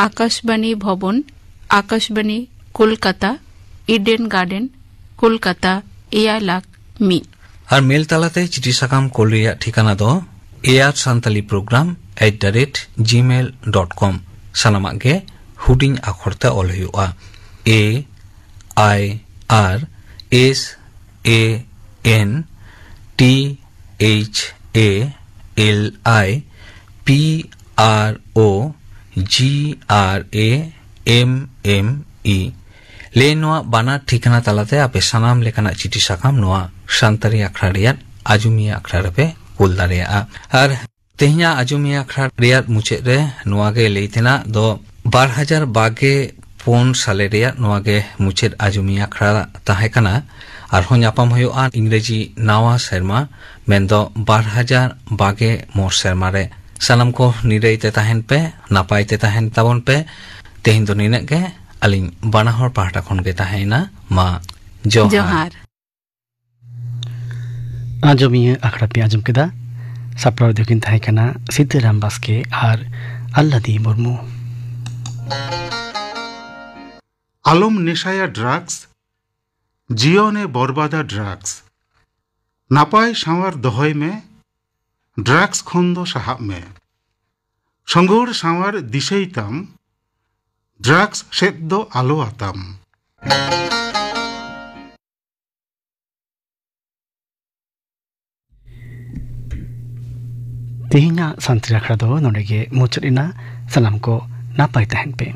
Akashvani Bhavan, Akashvani, Kolkata, Eden Garden, Kolkata, ᱮᱭᱟᱭ ᱞᱟᱠᱷ ᱢᱤᱫ᱾ ᱟᱨ ᱢᱮᱞ ᱛᱟᱞᱟᱛᱮ ᱪᱤᱴᱷᱤ ᱥᱟᱠᱟᱢ ᱠᱳᱞ ᱨᱮᱭᱟᱜ ᱴᱷᱤᱠᱟᱱᱟ ᱫᱚ ᱮ ᱟᱨ Santali programme at the rate Gmail dot com. ᱥᱟᱱᱟᱢᱟᱜ ᱜᱮ ᱦᱩᱰᱤᱧ ᱟᱠᱷᱚᱨ ᱛᱮ ᱚᱞ ᱦᱩᱭᱩᱜᱼᱟ᱾ ᱮ ᱟᱭ ᱟᱨ S A N T H A L I P R O G R A M M E. ᱞᱮ ᱱᱚᱣᱟ ᱵᱟᱱᱟᱨ ᱴᱷᱤᱠᱟᱱᱟ ᱛᱟᱞᱟᱛᱮ ᱟᱯᱮ ᱥᱟᱱᱟᱢ ᱞᱮᱠᱟᱱᱟᱜ ᱪᱤᱴᱷᱤ ᱥᱟᱠᱟᱢ ᱱᱚᱣᱟ ᱥᱟᱱᱛᱟᱲᱤ ᱟᱠᱷᱲᱟ ᱨᱮᱭᱟᱜ ᱟᱡᱚᱢᱤᱭᱟᱹ ᱟᱠᱷᱲᱟ ᱨᱮᱯᱮ ᱠᱩᱞ ᱫᱟᱲᱮᱭᱟᱜᱼᱟ᱾ ᱟᱨ ᱛᱮᱦᱮᱧᱟᱜ ᱟᱡᱚᱢᱤᱭᱟᱹ ᱟᱠᱷᱲᱟ ᱨᱮᱭᱟᱜ ᱢᱩᱪᱟᱹᱫ ᱨᱮ ᱱᱚᱣᱟ ᱜᱮ ᱞᱟᱹᱭ ᱛᱮᱱᱟᱜ ᱫᱚ, ᱵᱟᱨ ᱦᱟᱡᱟᱨ ᱵᱟᱜᱮ ᱯᱩᱱ ᱥᱟᱞᱮ ᱨᱮᱭᱟᱜ ᱱᱚᱣᱟ ᱜᱮ ᱢᱩᱪᱟᱹᱫ ᱟᱡᱚᱢᱤᱭᱟᱹ ᱟᱠᱷᱲᱟ ᱛᱟᱦᱮᱸ ᱠᱟᱱᱟ᱾ ᱟᱨᱦᱚᱸ ᱧᱟᱯᱟᱢ ᱦᱩᱭᱩᱜᱼᱟ ᱤᱝᱨᱮᱡᱤ ᱱᱟᱣᱟ ᱥᱮᱨᱢᱟ, ᱢᱮᱱᱫᱚ ᱵᱟᱨ ᱦᱟᱡᱟᱨ ᱵᱟᱜᱮ ᱢᱚᱬᱮ ᱥᱮᱨᱢᱟ ᱨᱮ᱾ ᱥᱟᱱᱟᱢ ᱠᱚ ᱱᱤᱨᱟᱹᱭ ᱛᱮ ᱛᱟᱦᱮᱱ ᱯᱮ, ᱱᱟᱯᱟᱭ ᱛᱮ ᱛᱟᱦᱮᱱ ᱛᱟᱵᱚᱱ ᱯᱮ᱾ ᱛᱮᱦᱮᱧ ᱫᱚ ᱱᱤᱱᱟᱹᱜ ᱜᱮ᱾ ᱟᱹᱞᱤᱧ ᱵᱟᱱᱟ ᱦᱚᱲ ᱯᱟᱦᱴᱟ ᱠᱷᱚᱱ ᱜᱮ ᱛᱟᱦᱮᱸᱭᱮᱱᱟ, ᱢᱟ ᱡᱚᱦᱟᱨ᱾ ᱡᱚᱦᱟᱨ᱾ ᱟᱸᱡᱚᱢᱤᱭᱟᱹ ᱟᱠᱷᱲᱟ ᱯᱮ ᱟᱸᱡᱚᱢ ᱠᱮᱫᱟ᱾ ᱥᱟᱯᱲᱟᱣ ᱫᱚᱠᱤᱱ ᱛᱟᱦᱮᱸ ᱠᱟᱱᱟ ᱥᱤᱛᱟᱹᱨᱟᱢ ᱵᱟᱥᱠᱮ ᱟᱨ ᱟᱞᱞᱟᱫᱤ ᱢᱩᱨᱢᱩ᱾ ᱟᱞᱚᱢ ᱱᱮᱥᱟᱭᱟ ᱰᱨᱟᱜᱽᱥ, ᱡᱤᱭᱚᱱᱮ ᱵᱚᱨᱵᱟᱫᱟ ᱰᱨᱟᱜᱽᱥ᱾ ᱱᱟᱯᱟᱭ ᱥᱟᱶᱟᱨ ᱫᱚᱦᱚᱭ ᱢᱮ, ᱰᱨᱟᱜᱽᱥ ᱠᱷᱚᱱ ᱫᱚ ᱥᱟᱦᱟᱜ ᱢᱮ᱾ ᱥᱚᱸᱜᱷᱚᱲ ᱥᱟᱶᱟᱨ ᱫᱤᱥᱟᱹᱭ ᱛᱟᱢ, ᱰᱨᱟᱜᱽᱥ ᱥᱮᱫ ᱫᱚ ᱟᱞᱚ ᱟᱛᱟᱢ᱾ ᱛᱮᱦᱮᱧᱟᱜ ᱥᱟᱱᱛᱟᱲᱤ ᱟᱠᱷᱲᱟ ᱫᱚ ᱱᱚᱰᱮ ᱜᱮ ᱢᱩᱪᱟᱹᱫ ᱮᱱᱟ᱾ ᱥᱟᱱᱟᱢ ᱠᱚ ᱱᱟᱯᱟᱭ ᱛᱟᱦᱮᱱ ᱯᱮ᱾